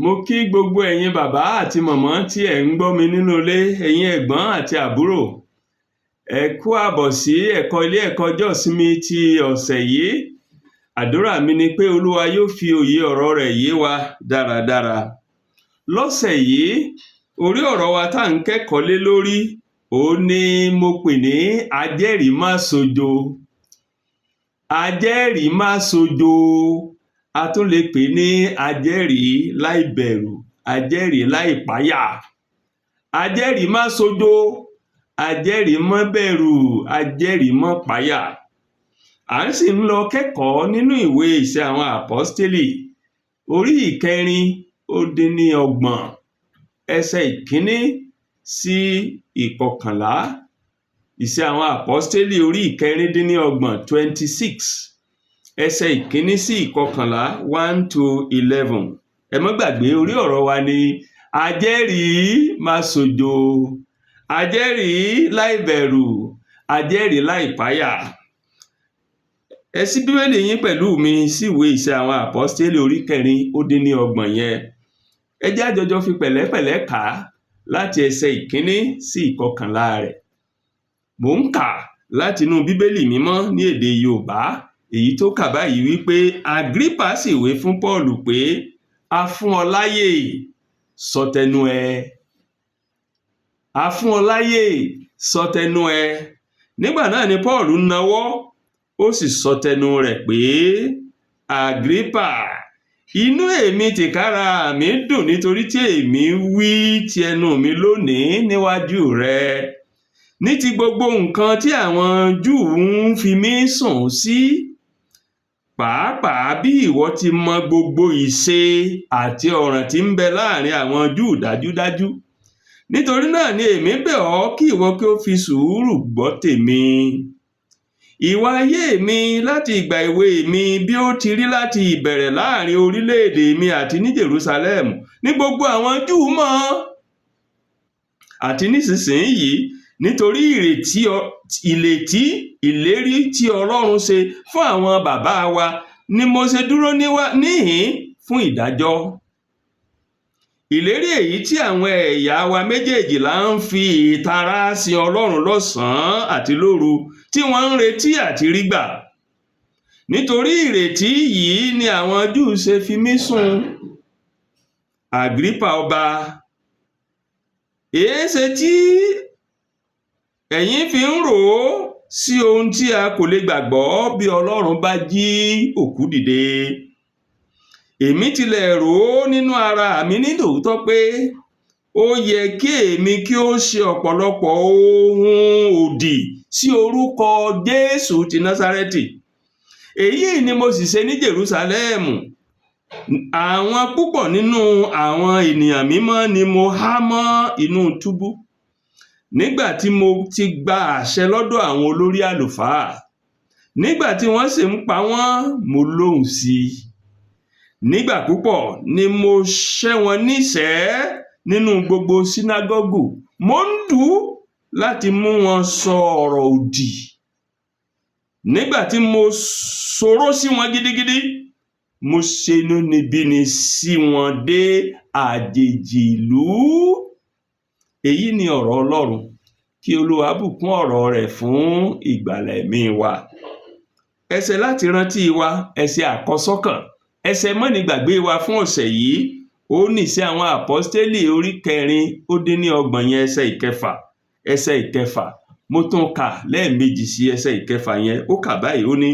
Mo kí gbogbo ẹ̀yin bàbá àti màmá tí ẹ̀ ń gbọ́ mi nínú ilé, ẹ̀yin ẹ̀gbọ́n àti àbúrò. Ẹ kú àbọ̀ sí ẹ̀kọ́ ilé ẹ̀kọ́ ọjọ́ ìsinmi ti ọ̀sẹ̀ yìí. Àdúrà mi ni pé Olúwa yóò fi òye ọ̀rọ̀ rẹ̀ yé wa dáradára. Lọ́sẹ̀ yìí, orí ọ̀rọ̀ wa tá ń kẹ́kọ̀ọ́ lé lórí, òun ni mo pè ní ajẹ́rìí má sojo. Ajẹ́rìí má sojo. A tún lè pè ní ajẹ́rìí láì bẹ̀rù, ajẹ́rìí láì páyà. Ajẹ́rìí má sojo, ajẹ́rìí má bẹ̀rù, ajẹ́rìí má páyà. À ń sì ń lọ kẹ́kọ̀ọ́ nínú ìwé Ìṣe àwọn Àpọ́stélì, orí 34, ẹsẹ̀ 1 sí 11. Ìṣe àwọn Àpọ́stélì orí 26, 26, ẹsẹ̀ 1 sí 11, 1 to 11. Ẹ má gbàgbé, orí ọ̀rọ̀ wa ni ajẹ́rìí má sojo, ajẹ́rìí láì bẹ̀rù, ajẹ́rìí láì páyà. Ẹ ṣí Bíbélì yín pẹ̀lú mi sí ìwé Ìṣe àwọn Àpọ́stélì orí 34 yẹn. Ẹ jẹ́ á jọjọ fi pẹ̀lẹ́pẹ̀lẹ́ kà á láti ẹsẹ̀ 1 sí 11 rẹ̀. Mò ń kà láti inú Bíbélì Mímọ́ ní èdè Yorùbá, èyí tó kà báyìí wípé Àgírípà sì wí fún Pọ́ọ̀lù pé, a fún ọ láyè, sọ tẹnu ẹ. A fún ọ láyè, sọ tẹnu ẹ. Nígbà náà ni Pọ́ọ̀lù nawọ́, ó sì sọ tẹnu rẹ̀ pé, Àgírípà, inú èmi tìkára mi dùn nítorí tí èmi wí ti ẹnu mi lónìí níwájú rẹ. Ní ti gbogbo nǹkan tí àwọn Júù ń fi mí sùn sí, pàápàá bí ìwọ ti mọ gbogbo ìṣe àti ọ̀ràn tí ń bẹ láàrin àwọn Júù dájúdájú. Nítorí náà ni èmi bẹ̀ ọ́ kí ìwọ kí ó fi sùúrù gbọ́ tèmi. Ìwà ayé mi láti ìgbà èwe mi bí ó ti rí láti ìbẹ̀rẹ̀ láàrin orílẹ̀-èdè mi àti ní Jerusalem ní gbogbo àwọn Júù mọ̀. Àti nísinsìnyí, nítorí ìrètí ìlérí tí Ọlọ́run ṣe fún àwọn bàbá wa ni mo ṣe dúró níhìn fún ìdájọ́. Ìlérí èyí tí àwọn ẹ̀yà wa méjèèjìlá ń fi ìtara sin Ọlọ́run lọ́sàn-án àti lóru tí wọ́n ń retí àti rí gbà. Nítorí ìrètí yìí ni àwọn Júù ṣe fi mí sùn. Àgírípà ọba, èéṣe tí ẹ̀yin fi ń rò ó sí ohun tí a kò lè gbàgbọ́ bí Ọlọ́run bá jí òkú dìde? Èmi tilẹ̀ rò ó nínú ara mi ní tòótọ́ pé ó yẹ kí èmi kí ó ṣe ọ̀pọ̀lọpọ̀ ohun òdì sí orúkọ Jésù ti Násárẹ́tì. Èyí ni mo sì ṣe ní Jerúsálẹ́mù. Àwọn púpọ̀ nínú àwọn ènìyàn mímọ́ ni mo há mọ́ inú túbú. Nígbà tí mo ti gba àṣẹ lọ́dọ̀ àwọn olórí àlùfáà, nígbà tí wọ́n sì ń pa wọ́n, mo lóhùn sí i. Nígbà púpọ̀ ni mo ṣẹ́ wọn níṣẹ̀ẹ́ nínú gbogbo sínágọ́gù. Mo ń dù ú láti mú wọn sọ ọ̀rọ̀ òdì. Nígbà tí mo sọ̀rọ̀ sí wọn gidigidi, mo ṣe inúnibíni sí wọn dé àjèjì ìlú. Èyí ni ọ̀rọ̀ Ọlọ́run. Kí Olúwa bùkún ọ̀rọ̀ rẹ̀ fún ìgbàlà ẹ̀mí wa. Ẹsẹ̀ láti rántí wa, ẹsẹ̀ àkọsọ́kàn, ẹsẹ̀ mọ́nigbàgbé wa fún ọ̀sẹ̀ yìí, ó ní Ìṣe àwọn Àpọ́stélì orí 34 yẹn, ẹsẹ̀ 6, ẹsẹ̀ 6. Mo tún kà lẹ́ẹ̀mejì sí ẹsẹ̀ 6 yẹn, ó kà báyìí, ó ní,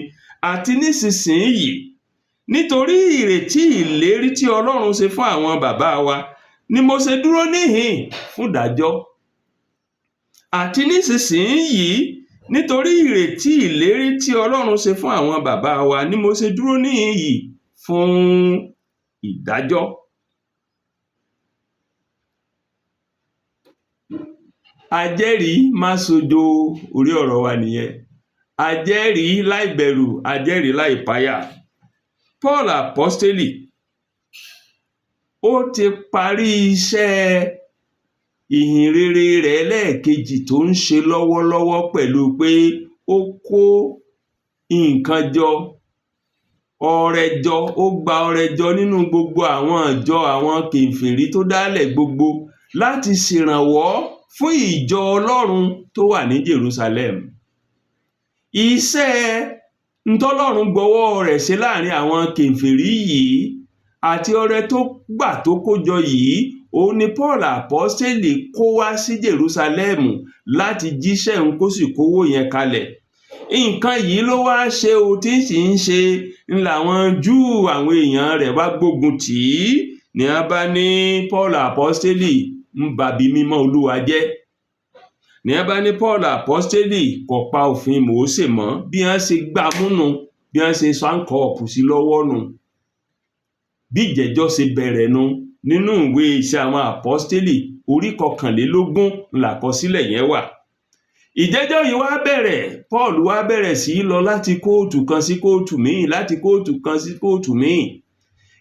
àti nísinsìnyí, nítorí ìrètí ìlérí tí Ọlọ́run ṣe fún àwọn bàbá wa, ni mo ṣe dúró níhìn fún ìdájọ́. Àti nísinsìnyí, nítorí ìrètí ìlérí tí Ọlọ́run ṣe fún àwọn bàbá wa, ni mo ṣe dúró níhìn yìí fún ìdájọ́. Ajẹ́rìí má sojo, orí ọ̀rọ̀ wa nìyẹn. Ajẹ́rìí láì bẹ̀rù, ajẹ́rìí láì páyà. Paul Apostoli, ó ti parí iṣẹ́ ìhìnrere rẹ̀ lẹ́ẹ̀kejì tó ń ṣe lọ́wọ́lọ́wọ́ pẹ̀lú pé ó kó nǹkan jọ. Ọrẹ jọ, ó gba ọrẹ jọ nínú gbogbo àwọn ìjọ àwọn kèfèrí tó dálẹ̀ gbogbo láti ṣèrànwọ́ fún ìjọ Ọlọ́run tó wà ní Jerusalem. Iṣẹ́ ntọ́lọ́run gbọ́wọ́ rẹ̀ ṣe láàrin àwọn kèfèrí yìí àti ọrẹ tó gbà tó kó jọ yìí, òun ni Paul Àpọ́stélì kó wá sí Jerusalem láti jíṣẹ́ òun, kó sì kówó yẹn kalẹ̀. Nǹkan yìí ló wá ṣe o, tí sì ń ṣe ń làwọn Júù, àwọn èèyàn rẹ̀, wá gbógun tì í, ní wọ́n bá ní Paul Àpọ́stélì ń babi mímọ́ Olúwa jẹ́, ní wọ́n bá ní Paul Àpọ́stélì kò pa òfin Mósè mọ́. Bí wọ́n ṣe gbá múnu, bí wọ́n ṣe handcuff sí lọ́wọ́ nu, bí ìjẹ́jọ́ ṣe bẹ̀rẹ̀ nu. Nínú ìwé Iṣẹ́ Àwọn Àpọ́stélì, orí 21 làkọsílẹ̀ yẹn wà. Ìjẹ́jọ́ yìí wá bẹ̀rẹ̀. Paul wá bẹ̀rẹ̀ sí í lọ láti kóòtù kan sí kóòtù míì, láti kóòtù kan sí kóòtù míì.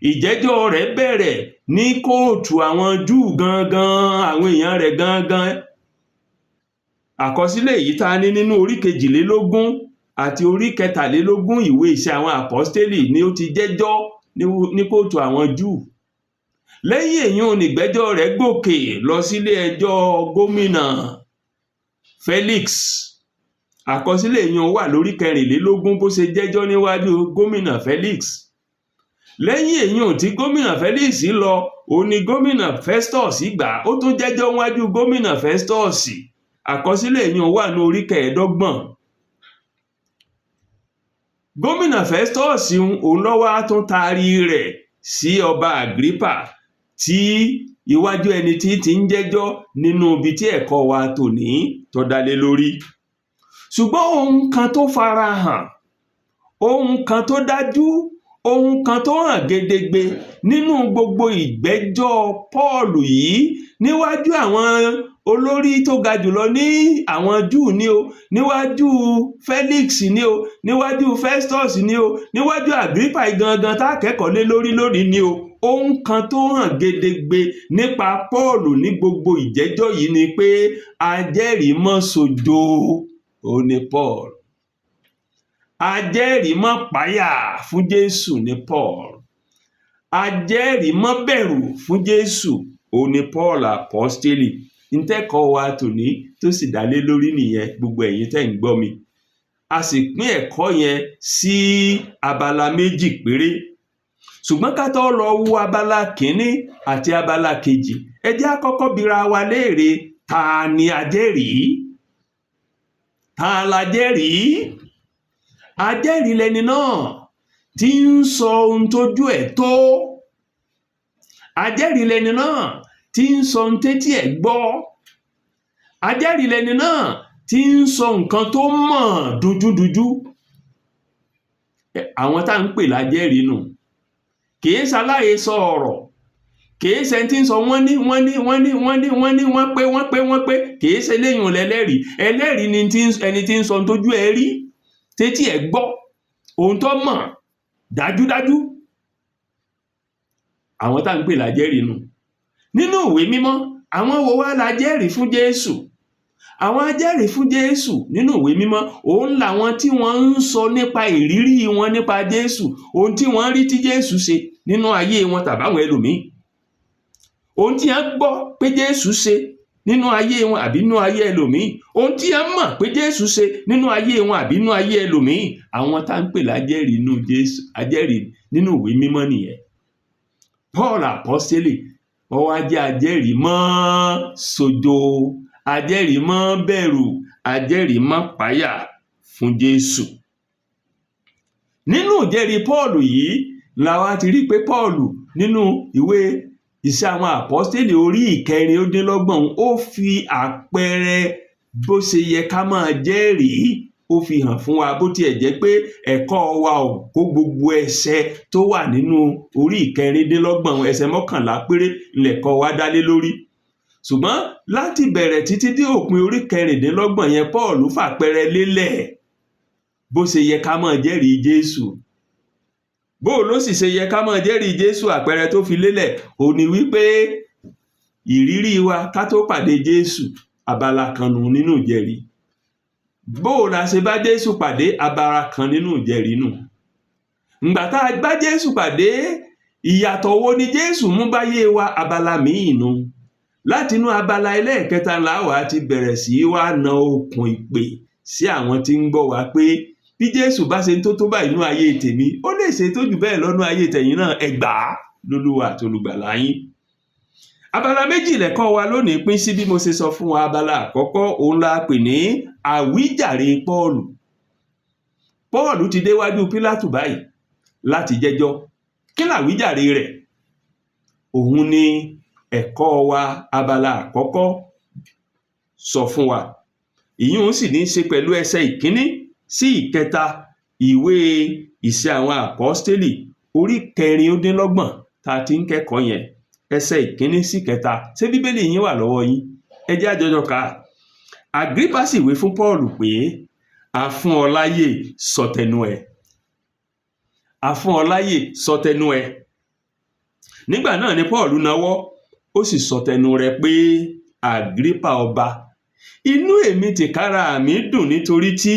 Ìjẹ́jọ́ rẹ̀ bẹ̀rẹ̀ ní kóòtù àwọn Júù gangan, àwọn èèyàn rẹ̀ gangan. Àkọsílẹ̀ èyí tá a ní nínú orí 22 àti orí 23 ìwé Iṣẹ́ Àwọn Àpọ́stélì ni ó ti jẹ́jọ́ ní kóòtù àwọn Júù. Lẹ́yìn èyí onígbẹ́jọ́ rẹ̀ gòkè lọ sílé ẹjọ́ gómìnà Felix. Àkọsílẹ̀ èyí wà lórí 24, bó ṣe jẹ́jọ́ níwájú gómìnà Felix. Lẹ́yìn èyí tí gómìnà Felix lọ, òun ni gómìnà Festus gbà, ó tún jẹ́jọ́ níwájú gómìnà Festus. Àkọsílẹ̀ èyí wà ní orí 25. Gómìnà Festus, òun ló wá tún taari rẹ̀ sí ọba Agrippa, tí iwájú ẹni tí ti ń jẹ́jọ́ nínú ibi tí ẹ̀kọ́ wa tòní tó dá lé lórí. Ṣùgbọ́n ohun kan tó fara hàn, ohun kan tó dájú, ohun kan tó hàn gedegbe nínú gbogbo ìgbẹ́jọ́ Paul yìí níwájú àwọn olórí tó ga jùlọ ní àwọn Júù ní o, níwájú Felix ní o, níwájú Festus ní o, níwájú Agrippa gangan tá a kẹ́kọ̀ọ́ lé lórí lónìí ní o, ohun kan tó hàn gedegbe nípa Paul ní gbogbo ìjẹ́jọ́ yìí ni pé ajẹ́rìí mọ́ sojo òun ni Paul, ajẹ́rìí mọ́ páyà fún Jésù ní Paul, ajẹ́rìí mọ́ bẹ̀rù fún Jésù òun ni Paul Apostoli. Ntẹ́kọ̀ọ́ wa tòní tó sì dálé lórí nìyẹn. Gbogbo ẹ̀yin tẹ́ ń gbọ́ mi, a sì pín ẹ̀kọ́ yẹn sí abala méjì péré. Ṣùgbọ́n ká tó lọ wo abala kínní àti abala kejì, ẹ jẹ́ á kọ́kọ́ bira wa léèrè: ta ni ajẹ́rìí? Ta lajẹ́rìí? Ajẹ́rìí lẹni náà tí ń sọ ohun tójú ẹ̀ tó. Ajẹ́rìí lẹni náà tí ń sọ ohun tétí ẹ̀ gbọ́. Ajẹ́rìí lẹni náà tí ń sọ nǹkan tó mọ̀ dojúdojú. Àwọn tá à ń pè lájẹ́rìí nù. Kìí ṣaláhesọ ọ̀rọ̀, kìí ṣe ẹni tí ń sọ wọ́n ní, wọ́n ní, wọ́n ní, wọ́n ní, wọ́n ní, wọ́n pé, wọ́n pé, wọ́n pé. Kìí ṣe eléyìí lẹlẹ́rìí. Ẹlẹ́rìí ni ẹni tí ń sọ ohun tójú ẹ̀ rí, tétí ẹ̀ gbọ́, ohun tó mọ̀ dájúdájú. Àwọn tá à ń pè lájẹ́rìí nù. Nínú ìwé mímọ́, àwọn wo wá lajẹ́rìí fún Jésù? Àwọn ajẹ́rìí fún Jésù nínú ìwé mímọ́, òun làwọn tí wọ́n ń sọ nípa ìrírí wọn nípa Jésù, ohun tí wọ́n rí tí Jésù ṣe nínú ayé wọn tàbáwọn ẹlòmíì, ohun tí wọ́n gbọ́ pé Jésù ṣe nínú ayé wọn àbí nínú ayé ẹlòmíì, ohun tí wọ́n mọ̀ pé Jésù ṣe nínú ayé wọn àbí nínú ayé ẹlòmíì. Àwọn tá ń pè lájẹ́rìí nínú Jésù, ajẹ́rìí nínú ìwé mímọ́ nìyẹn. Paul Apostoli, ó wá jẹ́ ajẹ́rìí mọ́ sojo, ajẹ́rìí mọ́ bẹ̀rù, ajẹ́rìí mọ́ páyà fún Jésù. Nínú ìjẹ́rìí Paul yìí la wá ti rí pé Paul, nínú ìwé Iṣẹ́ Àwọn Àpọ́stélì, orí 26, ó fi àpẹẹrẹ bó ṣe yẹ ká máa jẹ́rìí, ó fi hàn fún wa. Bó tiẹ̀ jẹ́ pé ẹ̀kọ́ wa ò kó gbogbo ẹsẹ̀ tó wà nínú orí 26, ẹsẹ̀ 11 péré lẹ̀kọ́ wa dá lé lórí, ṣùgbọ́n láti bẹ̀rẹ̀ títí dé òpin orí 26 yẹn, Paul fàpẹẹrẹ lélẹ̀ bó ṣe yẹ ká máa jẹ́rìí Jésù. Bó ló sì ṣe yẹ ká máa jẹ́rìí Jésù? Àpẹẹrẹ tó fi lélẹ̀ ò ní wípé ìrírí wa ká tó pàdé Jésù, abala kan nù nínú ìjẹ́rìí. Bó la ṣe bá Jésù pàdé, abala kan nínú ìjẹ́rìí nù. Ǹgbà tá a bá Jésù pàdé, ìyàtọ̀ wo ni Jésù mú báyé wa? Abala míì nu. Látinú abala ẹlẹ́ẹ̀kẹta la wà ti bẹ̀rẹ̀ sí í wá na okùn ìpè sí àwọn tí ń gbọ́ wa pé bí Jésù bá ṣe tó báyìí nínú ayé tèmi, ó lè ṣe tó jù bẹ́ẹ̀ lọ́nú ayé tẹ̀yin náà. Ẹ gbà á lólúwa àti olùgbàlà yín. Abala méjì lẹ̀kọ́ wa lónìí pín sí, bí mo ṣe sọ fún wa. Abala àkọ́kọ́, òun la pè ní àwíjàre Pọ́ọ̀lù. Pọ́ọ̀lù ti déwájú Pílátù báyìí láti jẹ́jọ́. Kí làwíjàre rẹ̀? Òun ni ẹ̀kọ́ wa abala àkọ́kọ́ sọ fún wa. Ìyún sì ní í ṣe pẹ̀lú ẹsẹ̀ 1 sí 3 ìwé Ìṣe àwọn Àpọ́stélì orí 26 tá a ti ń kẹ́kọ̀ọ́ yẹn, ẹsẹ̀ 1 sí 3. Ṣé Bíbélì yín wà lọ́wọ́ yín? Ẹ jẹ́ á jọjọ kà á. Àgírípà sì wí fún Pọ́ọ̀lù pé, "A fún ọ láyè sọ tẹnu ẹ. A fún ọ láyè sọ tẹnu ẹ." Nígbà náà ni Pọ́ọ̀lù nawọ́, ó sì sọ tẹnu rẹ̀ pé, "Àgírípà ọba, inú èmi tìkára mi dùn nítorí tí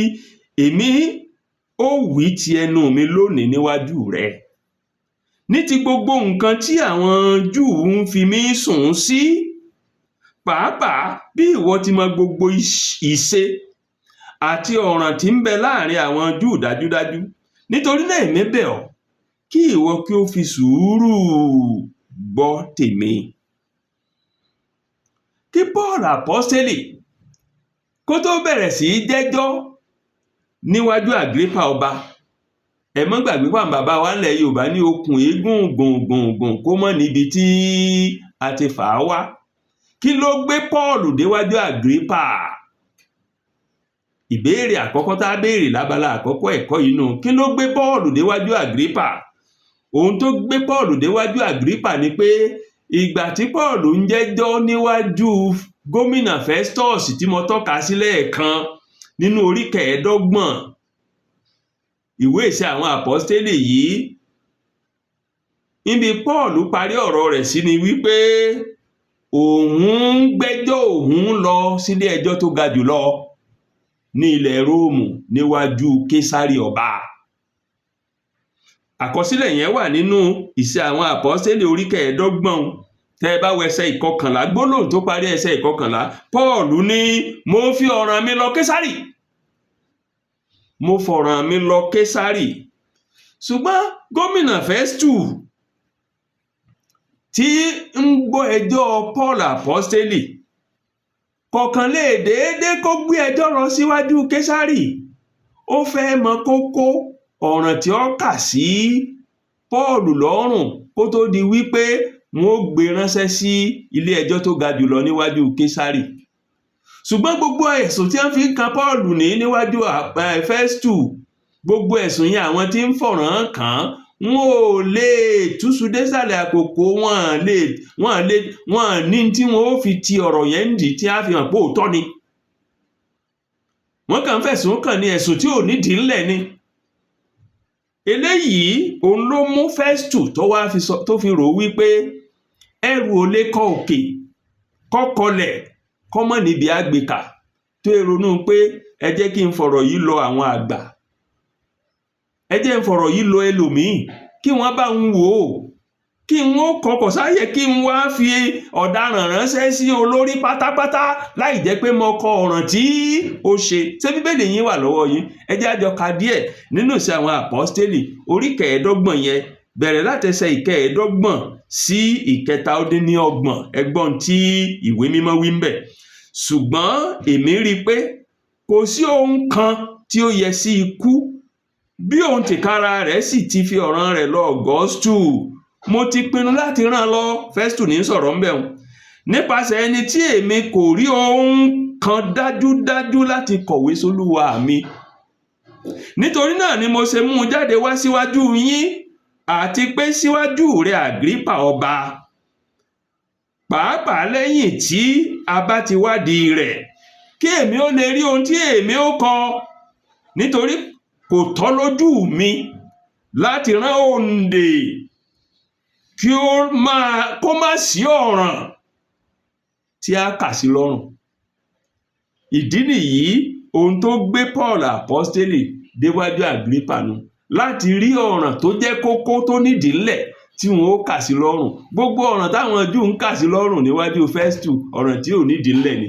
èmi ó wí ti ẹnu mi lónìí níwájú rẹ ní ti gbogbo nǹkan tí àwọn Júù ń fi mí sùn sí, pàápàá bí ìwọ ti mọ gbogbo ìṣe àti ọ̀ràn tí ń bẹ láàrin àwọn Júù dájúdájú. Nítorí náà èmi bẹ̀ ọ́ kí ìwọ kí ó fi sùúrù gbọ́ tèmi." Kí Paul Àpọ́stélì kó tó bẹ̀rẹ̀ sí í jẹ́jọ́ níwájú Àgírípà ọba, ẹ mọ́ gbàgbé pàwọn bàbá wa ńlẹ̀ Yorùbá ní okùn eégún gùngùngùn kó mọ́ níbi tí a ti fà á wá. Kí ló gbé Paul déwájú Àgírípà? Ìbéèrè àkọ́kọ́ tá a béèrè lábala àkọ́kọ́ ẹ̀kọ́ yìí nù. Kí ló gbé Paul déwájú Àgírípà? Ohun tó gbé Paul déwájú Àgírípà ni pé ìgbà tí Paul ń jẹ́jọ́ níwájú gómìnà Festus tí mo tọ́ka sí lẹ́ẹ̀kan nínú orí 25 ìwé Ìṣe àwọn Àpọ́stélì yìí, níbi Paul parí ọ̀rọ̀ rẹ̀ sí ni wípé òun ń gbẹ́jọ́ òun lọ sílé ẹjọ́ tó ga jùlọ ní ilẹ̀ Róòmù níwájú Késárì ọba. Àkọsílẹ̀ yẹn wà nínú Ìṣe àwọn Àpọ́stélì orí 25. Tẹ́ ẹ bá wo ẹsẹ̀ 11, gbólóhùn tó parí ẹsẹ̀ 11, Paul ní, "Mo fi ọ̀ràn mi lọ Késárì, mo fọ̀ràn mi lọ Késárì." Ṣùgbọ́n gómìnà Festu tí ń gbọ́ ẹjọ́ Paul Àpọ́stélì kọ̀ọ̀kan lè déédé kó gbé ẹjọ́ lọ síwájú Késárì. Ó fẹ́ mọ kókó ọ̀ràn tí ó kà sí Paul lọ́rùn kó tó di wípé wọ́n ó gbé ránṣẹ́ sí ilé ẹjọ́ tó ga jùlọ níwájú Késárì. Ṣùgbọ́n gbogbo ẹ̀sùn tí wọ́n fi ń kan Paul ní níwájú Festu, gbogbo ẹ̀sùn yẹn, àwọn tí ń fọ̀ràn kàn án, wọn ò lè túṣu désàlẹ̀ àkókò. Wọn ní tí wọn ó fi ti ọ̀rọ̀ yẹn ń dì tí á fi hàn pé òótọ́ ni. Wọ́n kàn ń fẹ̀sùn kàn ní ẹ̀sùn tí ò nídìí ńlẹ̀ ni. Eléyìí òun ló mú Festu tó wá fi sọ, tó fi rò wípé ẹrù ò lè kọ òkè kọ́kọlẹ̀ kọ́mọ́ níbi àgbèkà, tó ronú pé ẹ jẹ́ kí n fọ̀rọ̀ yìí lọ àwọn àgbà, ẹ jẹ́ n fọ̀rọ̀ yìí lọ ẹlòmíì kí wọ́n bá ń wò ó, kí n ó kọkọ̀ sáyè, kí n wá fi ọ̀daràn ránṣẹ́ sí olórí pátápátá láì jẹ́ pé mo kọ ọ̀ràn tí ó ṣe. Ṣé Bíbélì yín wà lọ́wọ́ yín? Ẹ jẹ́ á jọ ka díẹ̀ nínú Ìṣe àwọn Àpọ́stélì orí 25 yẹn, bẹ̀rẹ̀ láti ẹsẹ̀ 25 sí 33. Ẹgbọ́n tí ìwé mímọ́ wí ń bẹ̀: "Ṣùgbọ́n èmi rí i pé kò sí ohun kan tí ó yẹ sí ikú. Bí òun tìkára rẹ̀ sì ti fi ọ̀ràn rẹ̀ lọ Augustu, mo ti pinnu láti rán lọ." Festu ní sọ̀rọ̀ ń bẹ̀ wọ́n. "Nípasẹ̀ ẹni tí èmi kò rí ohun kan dájúdájú láti kọ̀wé sólúwa mi. Nítorí náà ni mo ṣe mú un jáde wá síwájú yín, àti pé síwájú rẹ̀, Àgírípà ọba, pàápàá lẹ́yìn tí a bá ti wádìí rẹ̀, kí èmi ó lè rí ohun tí èmi ó kọ. Nítorí kò tọ́ lójú mi láti rán òǹdè kí ó máa kó má sí ọ̀ràn tí a kà sí lọ́rùn." Ìdí nìyí, ohun tó gbé Paul Apostoli déwájú Agrippa nu. Láti rí ọ̀ràn tó jẹ́ kókó, tó nídìí ńlẹ̀ tí wọn ó kà sí lọ́rùn. Gbogbo ọ̀ràn táwọn Júù ń kà sí lọ́rùn níwájú Festu, ọ̀ràn tí ò nídìí ńlẹ̀ ni.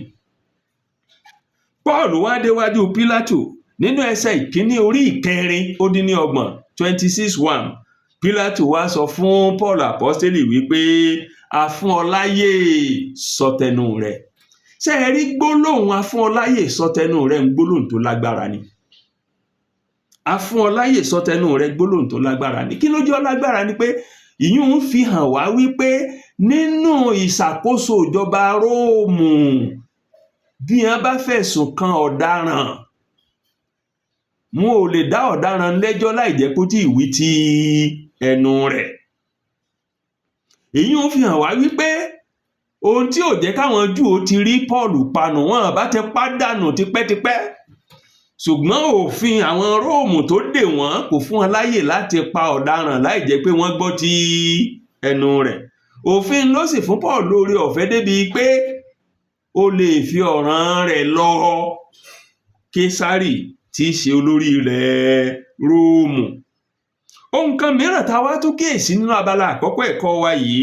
Paul wá déwájú Pílátù nínú ẹsẹ̀ 1 orí 26, 26:1. Pílátù wá sọ fún Paul apọ́stélì wípé, "A fún ọ láyè, sọ tẹnu rẹ̀." Ṣé ẹ rí gbólóhùn "a fún ọ láyè, sọ tẹnu rẹ̀" ń gbólóhùn tó lágbára ni. "A fún ọ láyè, sọ tẹnu rẹ̀", gbólóhùn tó lágbára ni. Kí ló jẹ́ ó lágbára? Ni pé ìyún ń fi hàn wá wípé nínú ìṣàkóso ìjọba Róòmù, bí wọ́n bá fẹ̀sùn kan ọ̀daràn, wọn ò lè dá ọ̀daràn lẹ́jọ́ láì jẹ́ kó tí ì wí ti ẹnu rẹ̀. Èyí ń fi hàn wá wípé ohun tí ò jẹ́ káwọn Júù ó ti rí Paul panù, wọn bá ti pàdánù tipẹ́tipẹ́, ṣùgbọ́n òfin àwọn Róòmù tó dè wọ́n kò fún wọn láyè láti pa ọ̀daràn láì jẹ́ pé wọ́n gbọ́ ti ẹnu rẹ̀. Òfin ló sì fún Paul lórí ọ̀fẹ́ débi pé ó lè fi ọ̀ràn rẹ̀ lọ Késárì tí í ṣe olórí ilẹ̀ Róòmù. Ohun kan mìíràn tá a wá tún kíyèsí nínú abala àkọ́kọ́ ẹ̀kọ́ wa yìí,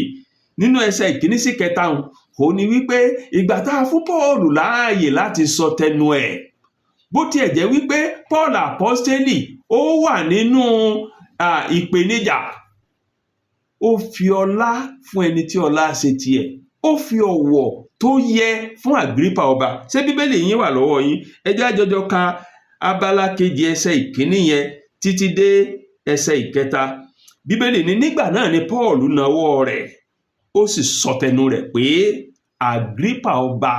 nínú ẹsẹ̀ 1 sí 3, ó ní wípé ìgbà tá a fún Paul láàyè láti sọ tẹnu ẹ̀, bó tiẹ̀ jẹ́ wípé Paul apọ́stélì ó wà nínú ìpèníjà, ó fi ọlá fún ẹni tí ọlá ṣe tiẹ̀, ó fi ọ̀wọ̀ tó yẹ fún Àgírípà ọba. Ṣé Bíbélì yín wà lọ́wọ́ yín? Ẹ jẹ́ á jọjọ ka abala kejì ẹsẹ̀ 1 yẹn títí dé ẹsẹ̀ 3. Bíbélì ní, "Nígbà náà ni Paul nawọ́ rẹ̀, ó sì sọ tẹnu rẹ̀ pé, 'Àgírípà ọba,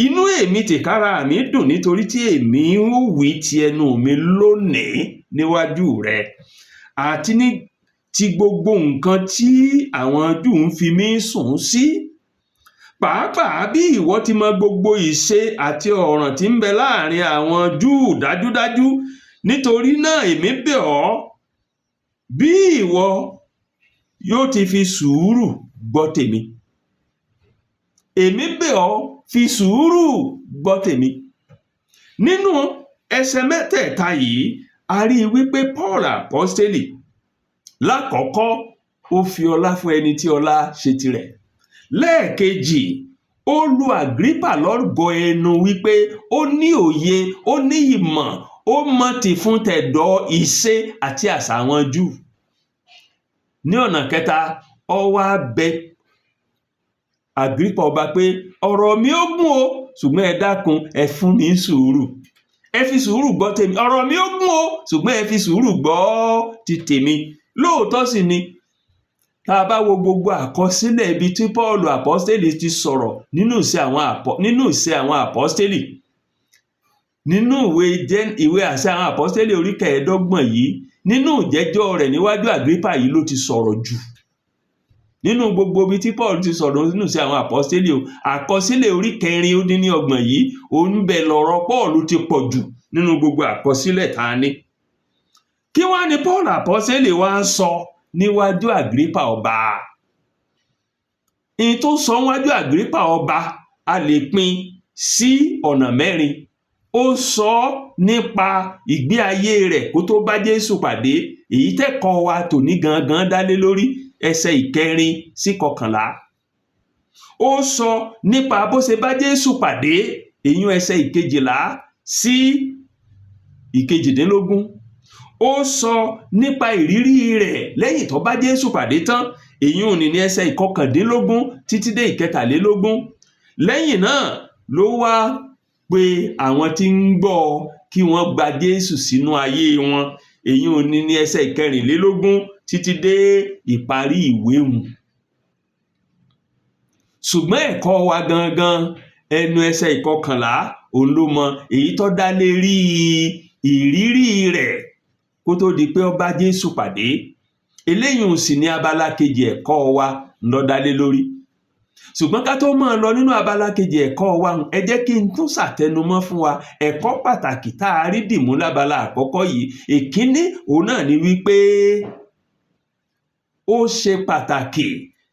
inú èmi tìkára mi dùn nítorí tí èmi ó wí ti ẹnu mi lónìí níwájú rẹ àti ní ti gbogbo nǹkan tí àwọn Júù ń fi mí sùn sí, pàápàá bí ìwọ ti mọ gbogbo ìṣe àti ọ̀ràn tí ń bẹ láàrin àwọn Júù dájúdájú. Nítorí náà èmi bẹ̀ ọ́, bí ìwọ yóò ti fi sùúrù gbọ́ tèmi.'" Èmi bẹ̀ ọ́, fi sùúrù gbọ́ tèmi. Nínú ẹsẹ̀ mẹ́tẹ̀ẹ̀ta yìí, a rí i wípé Paul apọ́stélì lákọ̀ọ́kọ́, ó fi ọlá fún ẹni tí ọlá ṣe tirẹ̀. Lẹ́ẹ̀kejì, ó lu Àgírípà lọ́gọ ẹnu wípé ó ní òye, ó ní ìmọ̀, ó mọ tìfun tẹ̀dọ̀ ìṣe àti àṣà àwọn Júù. Ní ọ̀nà kẹta, ó wá bẹ Àgírípà ọba pé ọ̀rọ̀ mi ó gùn o, ṣùgbọ́n ẹ dákun, ẹ fún mi sùúrù, ẹ fi sùúrù gbọ́ tèmi. Ọ̀rọ̀ mi ó gùn o, ṣùgbọ́n ẹ fi sùúrù gbọ́ ti tèmi. Lóòótọ́ sì ni, tá a bá wo gbogbo àkọsílẹ̀ ibi tí Paul apọ́stélì ti sọ̀rọ̀ nínú ìṣe àwọn apọ́stélì, nínú ìwé Àṣẹ àwọn Apọ́stélì orí 25 yìí, nínú ìjẹ́jọ́ rẹ̀ níwájú Àgírípà yìí ló ti sọ̀rọ̀ jù nínú gbogbo ibi tí Paul ti sọ̀rọ̀ nínú ìṣe àwọn apọ́stélì o. Àkọsílẹ̀ orí 26 yìí, òun bẹ̀ lọ̀rọ̀ Paul ti pọ̀ jù nínú gbogbo àkọsílẹ̀ tá a ní. Kí wá ní Paul apọ́stélì wá ń sọ níwájú Àgírípà ọba? Ìyìn tó sọ níwájú Àgírípà ọba, a lè pín sí ọ̀nà mẹ́rin. Ó sọ nípa ìgbé ayé rẹ̀ kó tó bá Jésù pàdé, èyí tẹ́kọ̀ọ́ wa tòní gangan dálé lórí, ẹsẹ̀ 4 sí 11. Ó sọ nípa bó ṣe bá Jésù pàdé, èyún ẹsẹ̀ 12 sí 18. Ó sọ nípa ìrírí rẹ̀ lẹ́yìn tó bá Jésù pàdé tán, èyún ní ẹsẹ̀ 19 títí dé 23. Lẹ́yìn náà ló wá pé àwọn tí ń gbọ́ kí wọ́n gba Jésù sínú ayé wọn, èyún ní ẹsẹ̀ 24 títí dé ìparí ìwé hùn. Ṣùgbọ́n ẹ̀kọ́ wa gangan, ẹnu ẹsẹ̀ 11 òun ló mọ, èyí tó dá lérí ìrírí rẹ̀ kó tó di pé ó bá Jésù pàdé. Eléyìí sì ní abala kejì ẹ̀kọ́ wa ló dá lé lórí. Ṣùgbọ́n ká tó máa lọ nínú abala kejì ẹ̀kọ́ wa, ẹ jẹ́ kí n tún ṣàtẹnumọ́ fún wa ẹ̀kọ́ pàtàkì tá a rí dìmú lábala àkọ́kọ́ yìí. Ìkíní òun náà ni wípé ó ṣe pàtàkì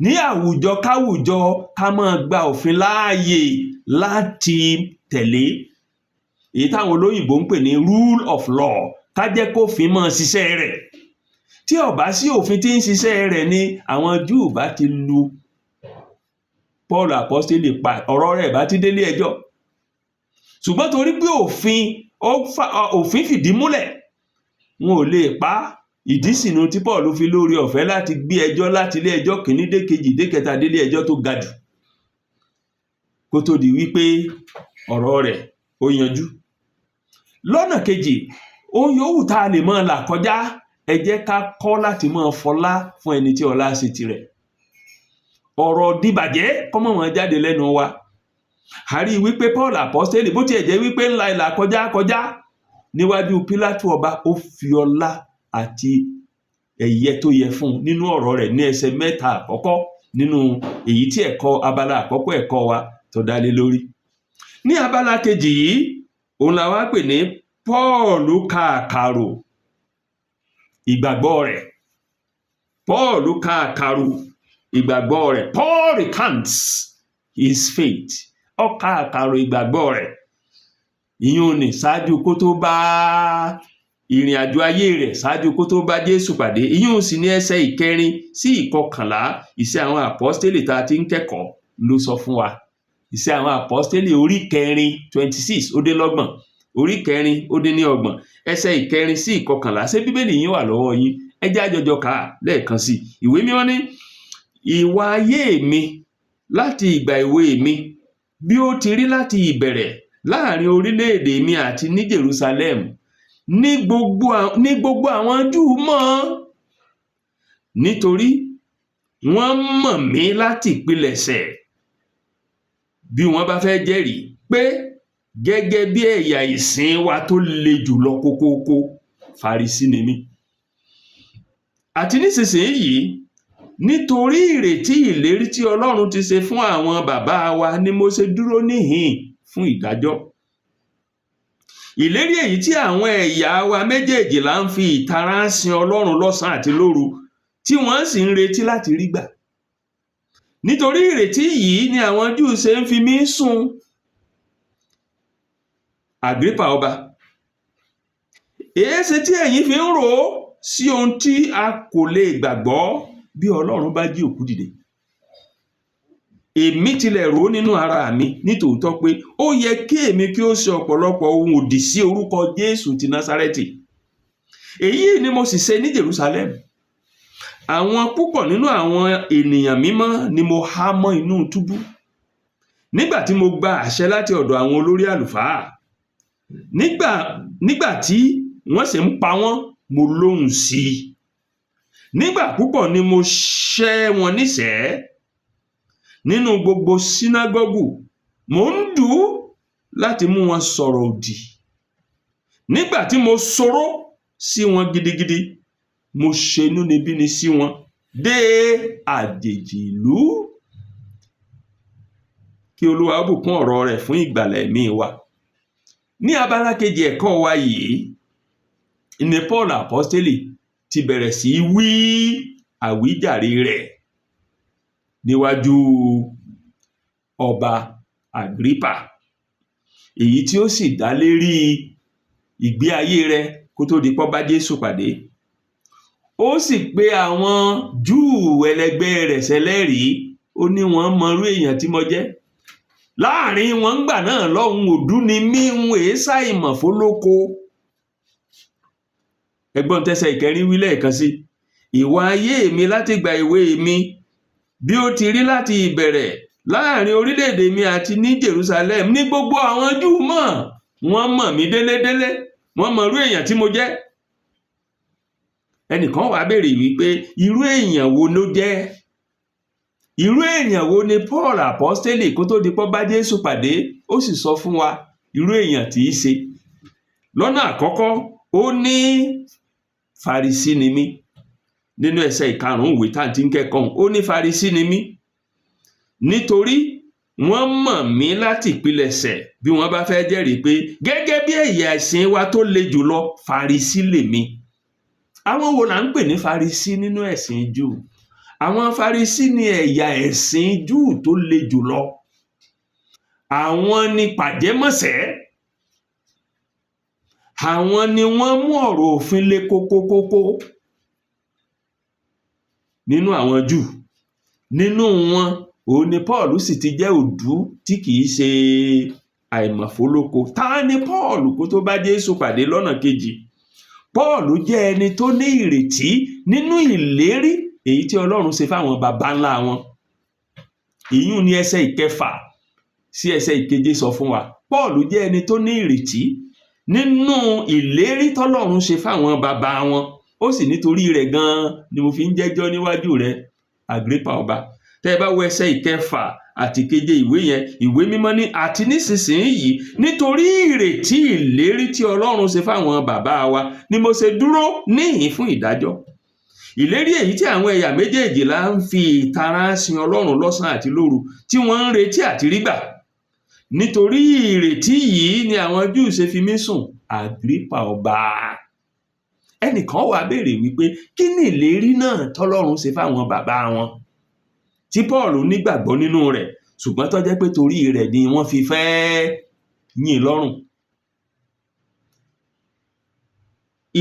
ní àwùjọ káwùjọ ká máa gba òfin láàyè láti tẹ̀lé, èyí táwọn olóyìnbó ń pè ní rule of law. Ká jẹ́ kófin máa ṣiṣẹ́ rẹ̀. Tí ò bá sí òfin tí ń ṣiṣẹ́ rẹ̀ ni, àwọn Júù bá ti lu Paul apostoli pa, ọ̀rọ̀ rẹ̀ bá ti délé ẹjọ́. Ṣùgbọ́n torí pé òfin fìdí múlẹ̀, wọn ò lè pa á. Ìdí sìnú tí Paul fi lórí ọ̀fẹ́ láti gbé ẹjọ́ láti ilé ẹjọ́ kìíní dé kejì dé kẹta délé ẹjọ́ tó ga jù, kó tó di wípé ọ̀rọ̀ rẹ̀ ó yanjú. Lọ́nà kejì, ohun yòówù tá a lè máa là kọjá, ẹ jẹ́ ká kọ́ láti máa fọlá fún ẹni tí ọlá ṣe tirẹ̀. Ọ̀rọ̀ dìbàjẹ́ kó má máa jáde lẹ́nu wa. A rí i wípé Paul apostoli, bó tiẹ̀ jẹ́ wípé ńlá ìlà kọjá kọjá níwájú Pílátù ọba, ó fi ọlá àti ẹ̀yẹ tó yẹ fún un nínú ọ̀rọ̀ rẹ̀ ní ẹsẹ̀ 3 àkọ́kọ́ nínú èyí tí ẹ̀kọ́ abala àkọ́kọ́ ẹ̀kọ́ wa tó dá lé lórí. Ní abala kejì yìí, òun la wá pè ní Paul ka àkàrò ìgbàgbọ́ rẹ̀. Paul ka àkàrò ìgbàgbọ́ rẹ̀. Paul recounts his faith. Ó ka àkàrò ìgbàgbọ́ rẹ̀. Ìyún ni ṣáájú kó tó bá ìrìn àjò ayé rẹ̀, ṣáájú kó tó bá Jésù pàdé. Ìyún sì ní ẹsẹ̀ 4 sí 11 Iṣẹ́ àwọn Àpọ́stélì tá a ti ń kẹ́kọ̀ọ́ ló sọ fún wa. Iṣẹ́ àwọn Àpọ́stélì orí 4, 26 ó dé lọ́gbọ̀n, orí 34, ẹsẹ̀ 4 sí 11. Ṣé Bíbélì yín wà lọ́wọ́ yín? Ẹ jẹ́ àjọjọ kà á lẹ́ẹ̀kan sí i. Ìwé Mímọ́ ní, ìwà ayé mi láti ìgbà èwe mi, bí ó ti rí láti ìbẹ̀rẹ̀ láàrin orílẹ̀-èdè mi àti ní Jerusalem, ní gbogbo àwọn Júù mọ̀, nítorí wọ́n mọ̀ mí láti ìpilẹ̀ṣẹ̀, bí wọ́n bá fẹ́ jẹ́rìí pé gẹ́gẹ́ bí ẹ̀yà ìsìn wa tó le jùlọ kókóókó, Farisí ni mí. Àti nísinsìnyí, nítorí ìrètí ìlérí tí Ọlọ́run ti ṣe fún àwọn bàbá wa ni mo ṣe dúró níhìn fún ìdájọ́. Ìlérí èyí tí àwọn ẹ̀yà wa méjèèjìlá ń fi ìtara sin Ọlọ́run lọ́sàn-án àti lóru, tí wọ́n sì ń retí láti rí gbà. Nítorí ìrètí yìí ni àwọn Júù ṣe ń fi mí sùn. Àgírípà ọba, èéṣe tí ẹ̀yin fi ń rò ó sí ohun tí a kò lè gbàgbọ́ bí Ọlọ́run bá jí òkú dìde? Èmi tilẹ̀ rò ó nínú ara mi nítòótọ́ pé ó yẹ kí èmi kí ó ṣe ọ̀pọ̀lọpọ̀ ohun òdì sí orúkọ Jésù ti Násárẹ́tì. Èyí ni mo sì ṣe ní Jerusalem. Àwọn púpọ̀ nínú àwọn ènìyàn mímọ́ ni mo há mọ́ inú túbú, nígbà tí mo gba àṣẹ láti ọ̀dọ̀ àwọn olórí àlùfáà. Nígbà tí wọ́n sì ń pa wọ́n, mo lóhùn sí i. Nígbà púpọ̀ ni mo ṣẹ́ wọn níṣẹ̀ẹ́ nínú gbogbo sínágọ́gù, mò ń dù ú láti mú wọn sọ̀rọ̀ òdì. Nígbà tí mo sọ̀rọ̀ sí wọn gidigidi, mo ṣe inúnibíni sí wọn dé àjèjì ìlú. Kí Olúwa ó bùkún ọ̀rọ̀ rẹ̀ fún ìgbàlà ẹ̀mí wa. Ní abala kejì ẹ̀kọ́ wa yìí ni Paul apostoli ti bẹ̀rẹ̀ sí wí àwíjàre rẹ̀ níwájú ọba Àgírípà, èyí tí ó sì dá lérí ìgbé ayé rẹ̀ kó tó di pó bá Jésù pàdé. Ó sì pe àwọn Júù ẹlẹgbẹ́ rẹ̀ ṣẹlẹ́rìí. Ó ní wọ́n mọrú èèyàn tí mo jẹ́ láàrin wọn ńgbà náà lọ́hùn. Òdú ni mí, ń èé ṣàìmọ̀ fólóko. Ẹgbọ́n tẹ́sẹ̀ 4 wí lẹ́ẹ̀kan sí, ìwà ayé mi láti gba ìwé mi, bí ó ti rí láti ìbẹ̀rẹ̀ láàrin orílẹ̀-èdè mi àti ní Jerusalem, ní gbogbo àwọn Júù mọ̀. Wọ́n mọ̀ mí délédélé, wọ́n mọ irú èèyàn tí mo jẹ́. Ẹnìkan wàá béèrè wípé irú èèyàn wo ló jẹ́? Irú èèyàn wo ni Paul apostoli kó tó di pọ́ bá Jésù pàdé? Ó sì sọ fún wa irú èèyàn tí í ṣe. Lọ́nà àkọ́kọ́, ó ní Farisí ni mí. Nínú ẹsẹ̀ 5 ìwé tá à ń ti ń kẹ́kọ̀ọ́, ó ní Farisí ni mí, nítorí wọ́n mọ̀ mí láti ìpilẹ̀ṣẹ̀, bí wọ́n bá fẹ́ jẹ́rìí pé gẹ́gẹ́ bí ẹ̀yà ẹ̀sìn wa tó le jùlọ, Farisí lèmi. Àwọn wo là ń pè ní Farisí nínú ẹ̀sìn Júù? Àwọn Farisí ni ẹ̀yà ẹ̀sìn Júù tó le jùlọ. Àwọn ni pàjẹ́mọ̀sẹ́, Àwọn ni wọ́n mú ọ̀rọ̀ òfin le kókókókó nínú àwọn Júù. Nínú wọn òun ni Paul sì ti jẹ́ òdú tí kìí ṣe àìmọ̀fólóko. Ta ni Paul kó tó bá Jésù pàdé lọ́nà kejì? Paul jẹ́ ẹni tó ní ìrètí nínú ìlérí èyí tí Ọlọ́run ṣe fáwọn baba ńlá wọn. Ìyún ni ẹsẹ̀ 6 sí ẹsẹ̀ 7 sọ fún wa. Paul jẹ́ ẹni tó ní ìrètí nínú ìlérí tọ́lọ́run ṣe fáwọn baba wọn. Ó sì nítorí rẹ̀ gan-an ni mo fi ń jẹ́jọ́ níwájú rẹ̀, Àgírípà ọba. Tẹ́ ẹ bá wo ẹsẹ̀ 6 àti 7 ìwé yẹn, ìwé mímọ́ ní àti nísinsìnyí nítorí ìrètí ìlérí tí Ọlọ́run ṣe fáwọn bàbá wa ni mo ṣe dúró níhìn fún ìdájọ́. Ìlérí èyí tí àwọn ẹ̀yà méjèèjìlá ń fi ìtara sin Ọlọ́run lọ́sàn àti lóru tí wọ́n ń retí àti rí gbà. Nítorí ìrètí yìí ni àwọn Júù ṣe fi mí sùn, Àgírípà ọba. Ẹnìkan wá béèrè wípé kí ni ìlérí náà tọ́lọ́run ṣe fáwọn bàbá wọn tí Paul nígbàgbọ́ nínú rẹ̀, ṣùgbọ́n tó jẹ́ pé torí rẹ̀ ni wọ́n fi fẹ́ yìn lọ́rùn.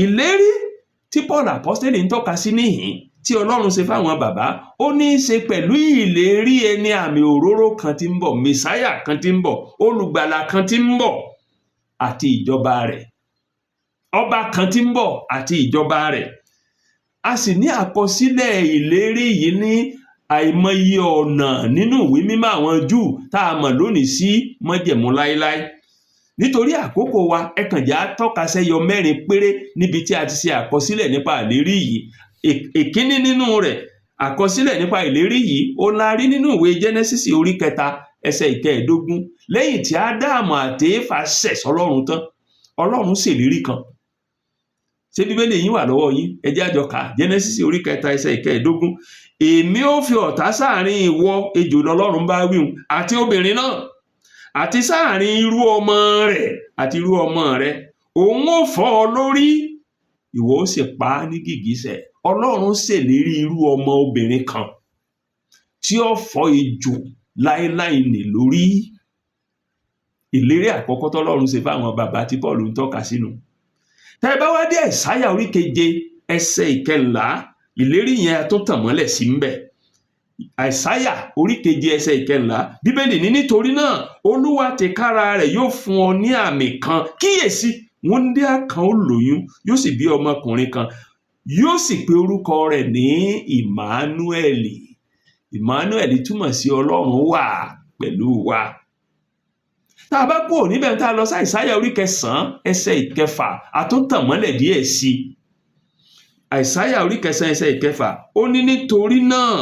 Ìlérí tí Paul Àpọ́stélì ń tọ́ka sí níhìn tí Ọlọ́run ṣe fáwọn bàbá, ó ní í ṣe pẹ̀lú ìlérí ẹni àmì òróró kan tí ń bọ̀, Mèsáyà kan tí ń bọ̀, olùgbàlà kan tí ń bọ̀ àti ìjọba rẹ̀. Ọba kan tí ń bọ̀ àti ìjọba rẹ̀. A sì ní àkọsílẹ̀ ìlérí yìí ní àìmọye ọ̀nà nínú ìwé mímọ́ àwọn Júù tá a mọ̀ lónìí sí májẹ̀mú láéláé. Nítorí àkókò wa, ẹ kàn já tọ́ka sẹ́yọ 4 péré níbi tí a ti ṣe àkọsílẹ̀ nípa ìlérí yìí. Èkíní nínú rẹ̀, àkọsílẹ̀ nípa ìlérí yìí, ó la rí nínú ìwé Jẹ́nẹ́sísì orí 3 ẹsẹ̀ 15. Lẹ́yìn tí Ádámù àti Éfà ṣẹ̀ sọ́lọ́run tán, Ọlọ́run ṣèlérí kan. Ṣé Bíbélì yín wà lọ́wọ́ yín? Ẹ jẹ́ á jọ kà á. Jẹ́nẹ́sísì orí 3 ẹsẹ̀ 15. Èmi ó fi ọ̀tá sáàrin ìwọ, ejò lọ́lọ́run bá wíhun, àti obìnrin náà, àti sáàrin irú ọmọ rẹ̀ àti irú ọmọ rẹ̀. Òun ó fọ́ ọ lórí, ìwọ ó sì pa á ní gìgísẹ̀. Ọlọ́run ṣèlérí irú ọmọ obìnrin kan tí ó fọ́ ejò láéláé nì lórí. Ìlérí àkọ́kọ́ tọ́lọ́run ṣe fáwọn bàbá tí Paul ń tọ́ka sínú. Tẹ́ ẹ bá wá dé Àìsáyà orí 7 ẹsẹ̀ 14, ìlérí yẹn tó tàn mọ́lẹ̀ sí ń bẹ̀. Àìsáyà orí 7 ẹsẹ̀ 14, Bíbélì ní nítorí náà Olúwa tìkára rẹ̀ yóò fún ọ ní àmì kan. Kíyèsí, wúńdíá kan ó lóyún, yóò sì bí ọmọkùnrin kan, yóò sì pe orúkọ rẹ̀ ní Ìmánúẹ̀lì. Ìmánúẹ̀lì túmọ̀ sí Ọlọ́run wà pẹ̀lú wa. Tá a bá kúrò níbẹ̀ tá a lọ sí Àìsáyà orí 9 ẹsẹ̀ 6, a tún tàn mọ́lẹ̀ díẹ̀ sí i. Àìsáyà orí 9 ẹsẹ̀ 6, ó ní nítorí náà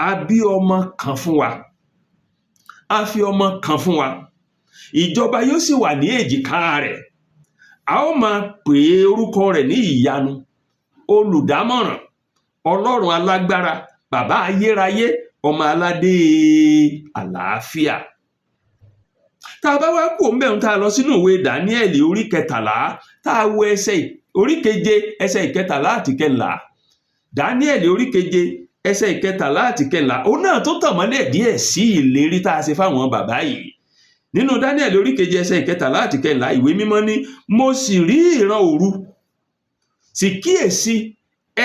a bí ọmọ kan fún wa, a fi ọmọ kan fún wa, ìjọba yóò sì wà ní èjìká rẹ̀. A ó máa pè orúkọ rẹ̀ ní ìyanu, olùdámọ̀ràn, Ọlọ́run alágbára, bàbá ayérayé, ọmọ aládé àlàáfíà. Tá a bá wá kúrò ńbẹ̀ tá a lọ sínú ìwé Dáníẹ́lì orí 13, tá a wo ẹsẹ̀ orí 7 ẹsẹ̀ 13 àti 14. Dáníẹ́lì orí 7 ẹsẹ̀ 13 àti 14, òun náà tó tàn mọ́lẹ̀ díẹ̀ sí ìlérí tá a ṣe fáwọn bàbá yìí. Nínú Dáníẹ́lì orí 7 ẹsẹ̀ 13 àti 14, ìwé mímọ́ ní mo sì rí ìran òru, sì kíyèsí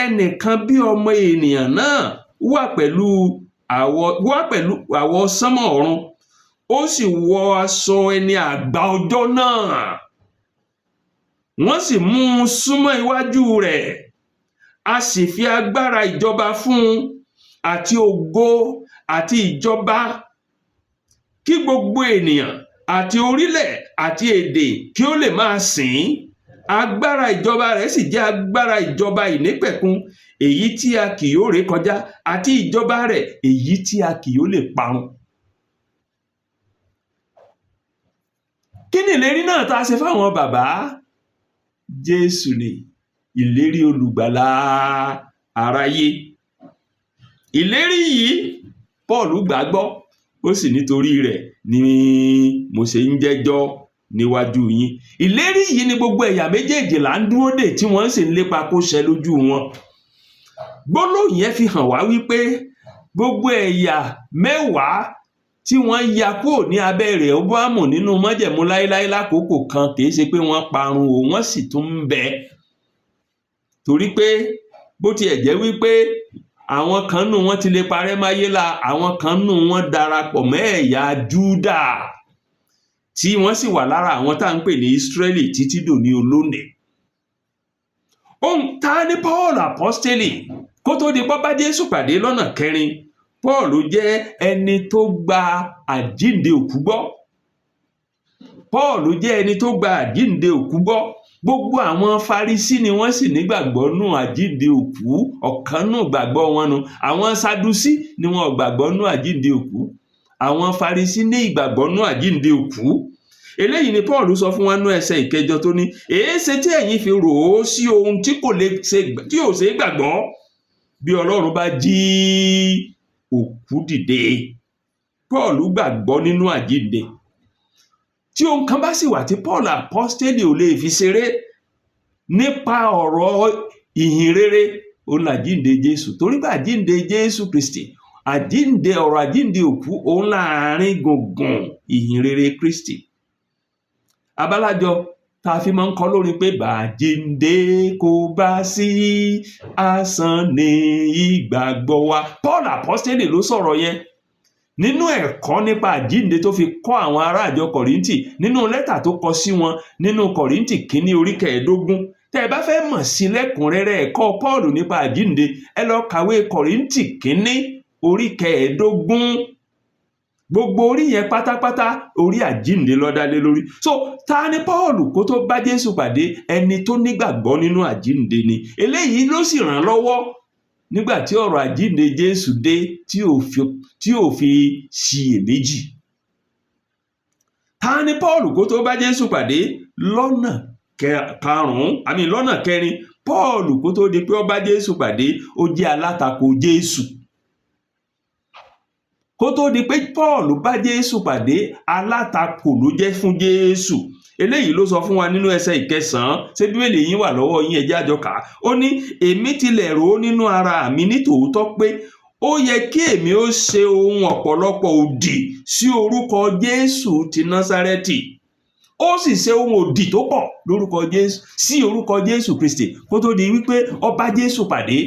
ẹnìkan bí ọmọ ènìyàn náà wà pẹ̀lú àwọ̀ sánmọ̀ ọ̀run, ó sì wọ aṣọ ẹni àgbà ọjọ́ náà. Wọ́n sì mú un súnmọ́ iwájú rẹ̀, a sì fi agbára ìjọba fún un àti ògo àti ìjọba kí gbogbo ènìyàn àti orílẹ̀ àti èdè kí ó lè máa sìn ín. Agbára ìjọba rẹ̀ sì jẹ́ agbára ìjọba ìnípẹ̀kun èyí tí a kì yóò ré kọjá, àti ìjọba rẹ̀ èyí tí a kì yóò lè parun. Kí ni ìlérí náà tá a ṣe fáwọn bàbá? Jésù ni ìlérí olùgbàlà aráyé. Ìlérí yìí Paul gbàgbọ́, ó sì nítorí rẹ̀ ni mo ṣe ń jẹ́jọ́ níwájú yín. Ìlérí yìí ni gbogbo ẹ̀yà méjèèjì là ń dúró dè tí wọ́n sì ń lépa kó ṣẹ lójú wọn. Gbólóhùn yẹn fi hàn wá wípé gbogbo ẹ̀yà 10 tí wọ́n ya kúrò ní abẹ́ Rèhóbóámù nínú májẹ̀mú láéláé lákòókò kan, kìí ṣe pé wọ́n parun o, wọ́n sì tún ń bẹ. Torí pé bó tiẹ̀ jẹ́ wípé àwọn kan nù wọ́n ti lè parẹ́ máyé la, àwọn kan nù wọ́n darapọ̀ mọ́ ẹ̀yà Júdà tí wọ́n sì wà lára àwọn tá à ń pè ní Ísírẹ́lì títí dòní olónìí. Ohun ta ni Paul apostoli kó tó di pọ́ bá Jésù pàdé? Lọ́nà kẹrin, Paul jẹ́ ẹni tó gba àjíǹde òkú gbọ́. Paul jẹ́ ẹni tó gba àjíǹde òkú gbọ́. Gbogbo àwọn Farisí ni wọ́n sì nígbàgbọ́ nù àjíǹde òkú, ọ̀kan nù gbàgbọ́ wọn nu. Àwọn Sadusí ni wọn ò gbàgbọ́ nù àjíǹde òkú. Àwọn Farisí ní ìgbàgbọ́ nù àjíǹde òkú. Eléyìí ni Paul sọ fún wa nú ẹsẹ̀ 8 tó ní, "Èéṣe tí ẹ̀yin fi rò ó sí ohun tí kò lè ṣe, tí ò ṣe é gbàgbọ́ bí Ọlọ́run bá jí òkú dìde?" Paul gbàgbọ́ nínú àjíǹde. Tí ohun kan bá sì wà tí Paul apostoli ò lè fi ṣeré nípa ọ̀rọ̀ ìhìn rere, òun làjíǹde Jésù, torí pé àjíǹde Jésù Kristi, àjíǹde, ọ̀rọ̀ àjíǹde òkú, òun láàrin gbùngbùn ìhìn rere Kristi. Abálájọ tá a fi máa ń kọ lórin pé bàjíǹde kò bá sí, asán ní ìgbàgbọ́ wa. Paul apostoli ló sọ̀rọ̀ yẹn nínú ẹ̀kọ́ nípa àjíǹde tó fi kọ́ àwọn ará àjọ Kọ̀ríńtì nínú lẹ́tà tó kọ sí wọn nínú Kọ̀ríńtì kínní orí 15. Tẹ́ ẹ bá fẹ́ mọ̀ sí lẹ́kùnrẹ́rẹ́ ẹ̀kọ́ Paul nípa àjíǹde, ẹ lọ kàwé Kọ̀ríńtì kínní orí 15. Gbogbo orí yẹn pátápátá, orí àjíǹde ló dá lé lórí. So ta ni Paul kó tó bá Jésù pàdé? Ẹni tó nígbàgbọ́ nínú àjíǹde ni. Eléyìí ló sì ràn lọ́wọ́ nígbà tí ọ̀rọ̀ àjíǹde Jésù dé tí ò fi ṣiyèméjì. Ta ni Paul kó tó bá Jésù pàdé? Lọ́nà karùn-ún, àmì lọ́nà kẹrin, Paul kó tó di pé ó bá Jésù pàdé, ó jẹ́ alátakò Jésù. Kó tó di pé Paul bá Jésù pàdé, alátakò ló jẹ́ fún Jésù. Eléyìí ló sọ fún wa nínú ẹsẹ̀ 9. Ṣé Bíbélì yín wà lọ́wọ́ yín? Ẹ jẹ́ á jọ kà á. Ó ní, "Èmi tilẹ̀ rò ó nínú ara mi ní tòótọ́ pé ó yẹ kí èmi ó ṣe ohun ọ̀pọ̀lọpọ̀ òdì sí orúkọ Jésù ti Násárẹ́tì." Ó sì ṣe ohun òdì tó pọ̀ lórúkọ Jésù, sí orúkọ Jésù Kristi, kó tó di wípé ó bá Jésù pàdé.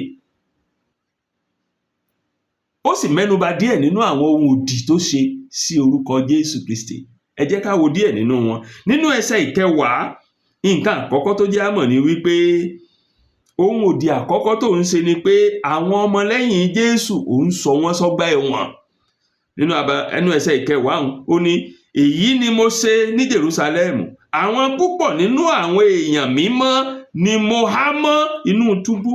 Ó sì mẹ́nuba díẹ̀ nínú àwọn ohun òdì tó ṣe sí orúkọ Jésù Kristi. Ẹ jẹ́ ká wo díẹ̀ nínú wọn nínú ẹsẹ̀ 10. Nǹkan àkọ́kọ́ tó jẹ́ àmọ̀ ni wípé ohun òdì àkọ́kọ́ tó ń ṣe ni pé àwọn ọmọlẹ́yìn Jésù, òun sọ wọ́n sọ́gbà ẹ̀wọ̀n. Nínú ẹnu ẹsẹ̀ 10 ọ̀hún, ó ní, "Èyí ni mo ṣe ní Jerusalem. Àwọn púpọ̀ nínú àwọn èèyàn mímọ́ ni mo há mọ́ inú túbú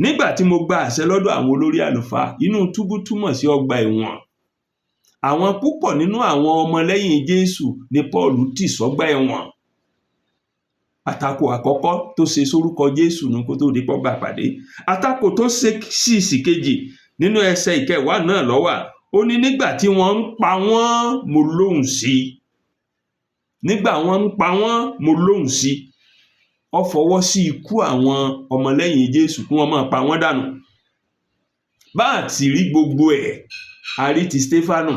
nígbà tí mo gba àṣẹ lọ́dọ̀ àwọn olórí àlùfáà." Inú túbú túmọ̀ sí ọgbà ẹ̀wọ̀n. Àwọn púpọ̀ nínú àwọn ọmọlẹ́yìn Jésù ni Paul tì sọ́gbà ẹ̀wọ̀n. Àtakò àkọ́kọ́ tó ṣe sórúkọ Jésù nu kó tó di pọ́ bá pàdé. Àtakò tó ṣe sí ìsìkejì, nínú ẹsẹ̀ 10 náà ló wà. Ó ní, "Nígbà tí wọ́n ń pa wọ́n, mo lóhùn sí i. Nígbà wọ́n ń pa wọ́n, mo lóhùn sí i." Ó fọwọ́ sí ikú àwọn ọmọlẹ́yìn Jésù, kí wọ́n máa pa wọ́n dànù. Bá àti rí gbogbo ẹ̀, a rí ti Stefanu,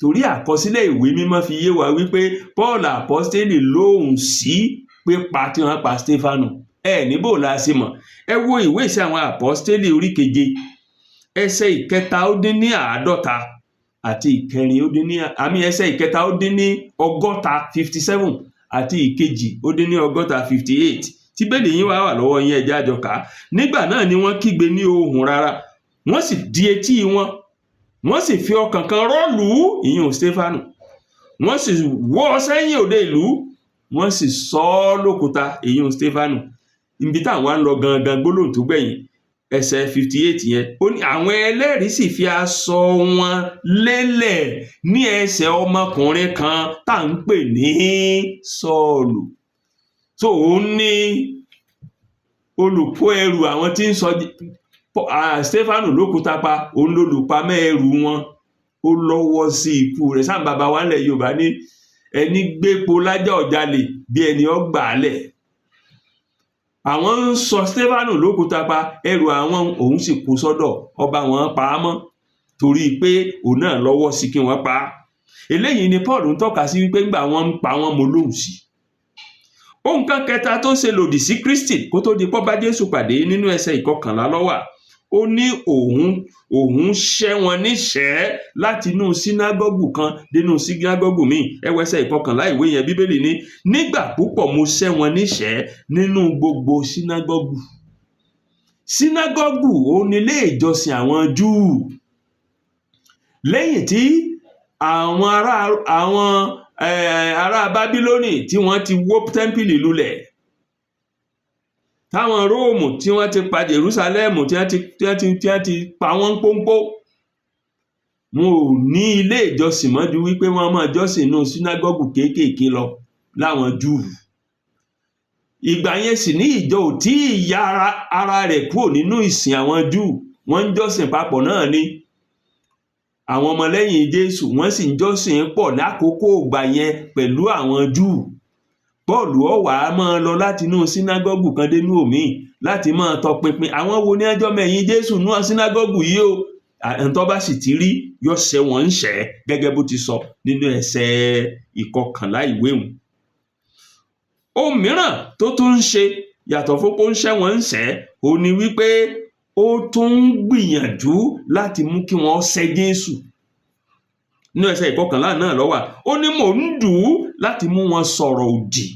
torí àkọsílẹ̀ ìwé mímọ́ fi yé wa wípé Paul apostoli lóhùn sí pípa tí wọ́n pa Stefanu. Ẹ níbò la ṣe mọ̀? Ẹ wo ìwé ìṣe àwọn apostoli orí 7, ẹsẹ̀ 53 àti ìkẹrin ó dín ní, àmì ẹsẹ̀ 63, 57, àti 68, 58. Tí Bíbélì yín wá wà lọ́wọ́ yín, ẹ jẹ́ á jọ kà á. "Nígbà náà ni wọ́n kígbe ní ohùn rara, wọ́n sì di etí wọn, wọ́n sì fi ọkàn kan rọ́ lù ú," ìyún Stefanu, "wọ́n sì wọ́ ọ sẹ́yìn òde ìlú, wọ́n sì sọ ọ́ lókúta," ìyún Stefanu. Ibi táwọn ń lọ gangan, gbólóhùn tó gbẹ̀yìn ẹsẹ̀ 58 yẹn, ó ní, "Àwọn ẹlẹ́rìí sì fi aṣọ wọn lélẹ̀ ní ẹsẹ̀ ọmọkùnrin kan tá à ń pè ní Sọ́ọ̀lù." So òun ní olùkó ẹrù àwọn tí ń sọ Stefanu lókúta pa. Òun lolùpamọ́ ẹrù wọn. Ó lọ́wọ́ sí ikú rẹ̀. Sáà bàbá wa ńlẹ̀ Yorùbá ní ẹni gbépo lájà ọ̀jalè bí ẹni ọgbà á lẹ̀. Àwọn ń sọ Stefanu lókúta pa, ẹrù àwọn òun sì kó sọ́dọ̀ ọba wọn pa á mọ́. Torí pé òun náà lọ́wọ́ sí kí wọ́n pa á. Eléyìí ni Paul ń tọ́ka sí wípé ńgbà wọ́n ń pa wọ́n, mo lóhùn sí. Ohun kan kẹta tó ṣe lòdì sí Kristi kó tó di pọ́ bá Jésù pàdé, nínú ẹsẹ̀ 11 ló wà. Ó ní òun ṣẹ́ wọn níṣẹ́ láti inú sínágọ́gù kan dénú sínágọ́gù míì. Ẹ wo ẹsẹ̀ 11 ìwé yẹn. Bíbélì ní, "Nígbà púpọ̀ mo ṣẹ́ wọn níṣẹ́ nínú gbogbo sínágọ́gù." Sínágọ́gù, ó ní ilé ìjọsìn àwọn Júù. Lẹ́yìn tí àwọn ará Bábílónì tí wọ́n ti wó tẹ́ḿpìlì lulẹ̀, táwọn Róòmù tí wọ́n ti pa Jerúsálẹ́mù, tí wọ́n ti pa wọ́n pónpó, wọn ò ní ilé ìjọsìn mọ́ ju wípé wọ́n máa jọ́sìn nínú sínágọ́gù kéékèèké lọ láwọn Júù. Ìgbà yẹn sì ní ìjọ ò tí ì ya ara rẹ̀ kúrò nínú ìsìn àwọn Júù. Wọ́n ń jọ́sìn papọ̀ náà ni. Àwọn ọmọlẹ́yìn Jésù, wọ́n sì ń jọ́sìn pọ̀ lákòókò ìgbà yẹn pẹ̀lú àwọn Júù. Paul ó wá máa lọ láti inú sínágọ́gù kan dénú òmíì láti máa tọpinpin àwọn wo ní ẹjọ́ mẹ́yìn Jésù nú sínágọ́gù yìí o. Ẹni bá sì ti rí, yóò ṣẹ́ wọ́n ń ṣẹ́, gẹ́gẹ́ bó ti sọ nínú ẹsẹ̀ 11 ìwé hùn. Ohun mìíràn tó tún ń ṣe yàtọ̀ fún pé ó ń ṣẹ́ wọ́n ń ṣẹ́, òun ni wípé ó tún ń gbìyànjú láti mú kí wọ́n ṣẹ́ Jésù. Nínú ẹsẹ̀ 11 náà ló wà. Ó ní, "Mò ń dù ú láti mú wọn sọ̀rọ̀ òdì."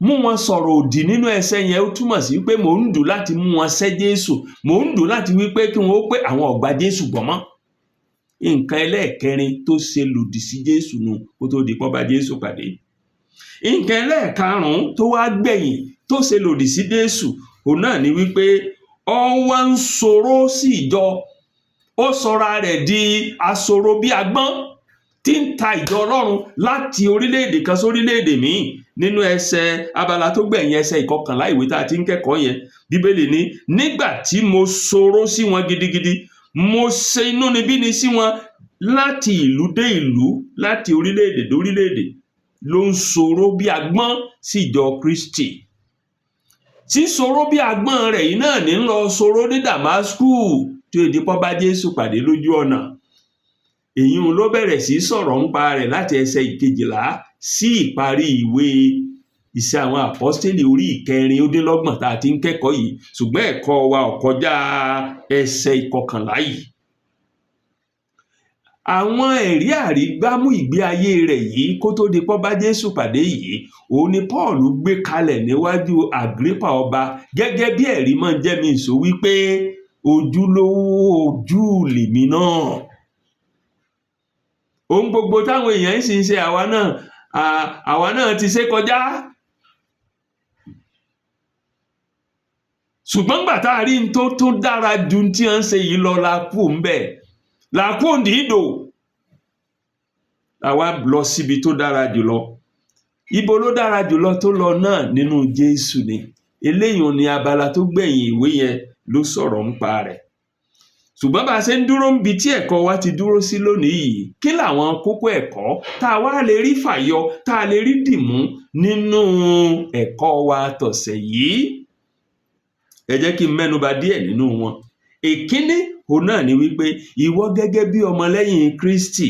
Mú wọn sọ̀rọ̀ òdì nínú ẹsẹ̀ yẹn, ó túmọ̀ sí pé mò ń dù láti mú wọn ṣẹ́ Jésù, mò ń dù láti wí pé kí wọ́n ó pé àwọn ò gba Jésù gbọ́ mọ́. Nǹkan ẹlẹ́ẹ̀kẹrin tó ṣe lòdì sí Jésù nu kó tó di pọ́ bá Jésù pàdé. Nǹkan ẹlẹ́ẹ̀karùn-ún tó wá gbẹ̀yìn tó ṣe lòdì sí Jésù, òun náà ni wípé ó wá ń sọ̀rọ̀ sí ìjọ. Ó sọra rẹ̀ di asọ̀rọ̀ bí agbọ́n tí ń ta ìjọ Ọlọ́run láti orílẹ̀-èdè kan sórílẹ̀-èdè míì. Nínú ẹsẹ̀ abala tó gbẹ̀yìn ẹsẹ̀ 11 ìwé tá a ti ń kẹ́kọ̀ọ́ yẹn, Bíbélì ní, "Nígbà tí mo sọ̀rọ̀ sí wọn gidigidi, mo ṣe inúnibíni sí wọn láti ìlú dé ìlú, láti orílẹ̀-èdè dé orílẹ̀-èdè." Ló ń sọ̀rọ̀ bí agbọ́n sí ìjọ Kristi. Sísọ̀rọ̀ bí agbọ́n rẹ̀ yìí náà ní lọ sọ̀rọ̀ ní Damasku tí ó di pọ́ bá Jésù pàdé lójú ọ̀nà. Èyí ló bẹ̀rẹ̀ sí sọ̀rọ̀ ńpa rẹ̀ láti ẹsẹ̀ 12 sí ìparí ìwé Iṣẹ́ Àwọn Àpọ́stélì orí 34 tá a ti ń kẹ́kọ̀ọ́ yìí. Ṣùgbọ́n ẹ̀kọ́ wa ò kọjá ẹsẹ̀ 11 yìí. Àwọn ẹ̀rí àrígbámú ìgbé ayé rẹ̀ yìí kó tó di pọ́ bá Jésù pàdé yìí, òun ni Paul gbé kalẹ̀ níwájú Àgírípà ọba gẹ́gẹ́ bí ẹ̀rí máa ń jẹ́ mi ìṣó wípé ojúlówó Júù lèmi náà. Ohun gbogbo táwọn èèyàn sì ń ṣe, àwa náà ti ṣe kọjá. Ṣùgbọ́n gbà tá a rí n tó tún dára ju tí wọ́n ń ṣe yìí lọ, la kú ń bẹ̀, la kú òǹdìdò, àwa lọ síbi tó dára jùlọ. Ibo ló dára jùlọ tó lọ náà? Nínú Jésù ni. Eléyìí ni abala tó gbẹ̀yìn ìwé yẹn ló sọ̀rọ̀ ńpa rẹ̀. Ṣùgbọ́n bá a ṣe ń dúró níbi tí ẹ̀kọ́ wa ti dúró sí lónìí yìí, kí làwọn kókó ẹ̀kọ́ tá a wá lè rí fàyọ, tá a lè rí dìmú nínú ẹ̀kọ́ wa tọ̀sẹ̀ yìí? Ẹ jẹ́ kí n mẹ́nuba díẹ̀ nínú wọn. Èkíní, òun náà ni wípé ìwọ gẹ́gẹ́ bí ọmọlẹ́yìn Kristi,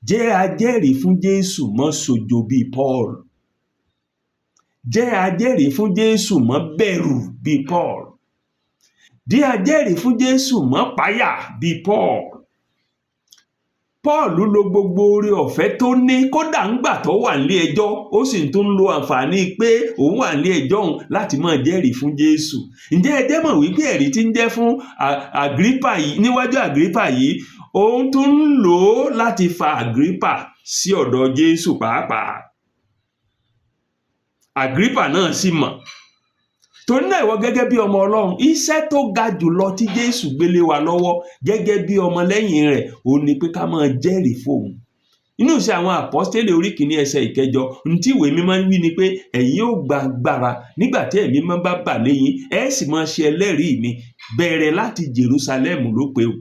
jẹ́ ajẹ́rìí fún Jésù, mọ́ ṣojo bíi Paul. Jẹ́ ajẹ́rìí fún Jésù, mọ́ bẹ̀rù bíi Paul. Jẹ́ ajẹ́rìí fún Jésù, mọ́ páyà bíi Paul. Paul lo gbogbo oore ọ̀fẹ́ tó ní, kódà ńgbà tó wà nílé ẹjọ́, ó sì tún ń lo àǹfààní pé òun wà nílé ẹjọ́ òun láti máa jẹ́rìí fún Jésù. Ǹjẹ́ ẹ jẹ́ mọ̀ wípé ẹ̀rí tí ń jẹ́ fún Àgírípà yìí, níwájú Àgírípà yìí, òun tún ń lò ó láti fa Àgírípà sí ọ̀dọ̀ Jésù pàápàá? Àgírípà náà sì mọ̀. Torí náà, ìwọ gẹ́gẹ́ bí ọmọ Ọlọ́run, iṣẹ́ tó ga jùlọ tí Jésù gbélé wa lọ́wọ́ gẹ́gẹ́ bí ọmọlẹ́yìn rẹ̀, òun ni pé ká máa jẹ́rìí fóun. Inú Ìṣe Àwọn Àpọ́stélì orí 1 ẹsẹ̀ 8, ní tí ìwé mímọ́ wí ni pé, "Ẹ̀yin ó gba agbára nígbà tí Ẹ̀mí Mímọ́ bá bà lé yín, ẹ sì máa ṣe ẹlẹ́rìí mi, bẹ̀rẹ̀ láti Jerusalem," ló pé o,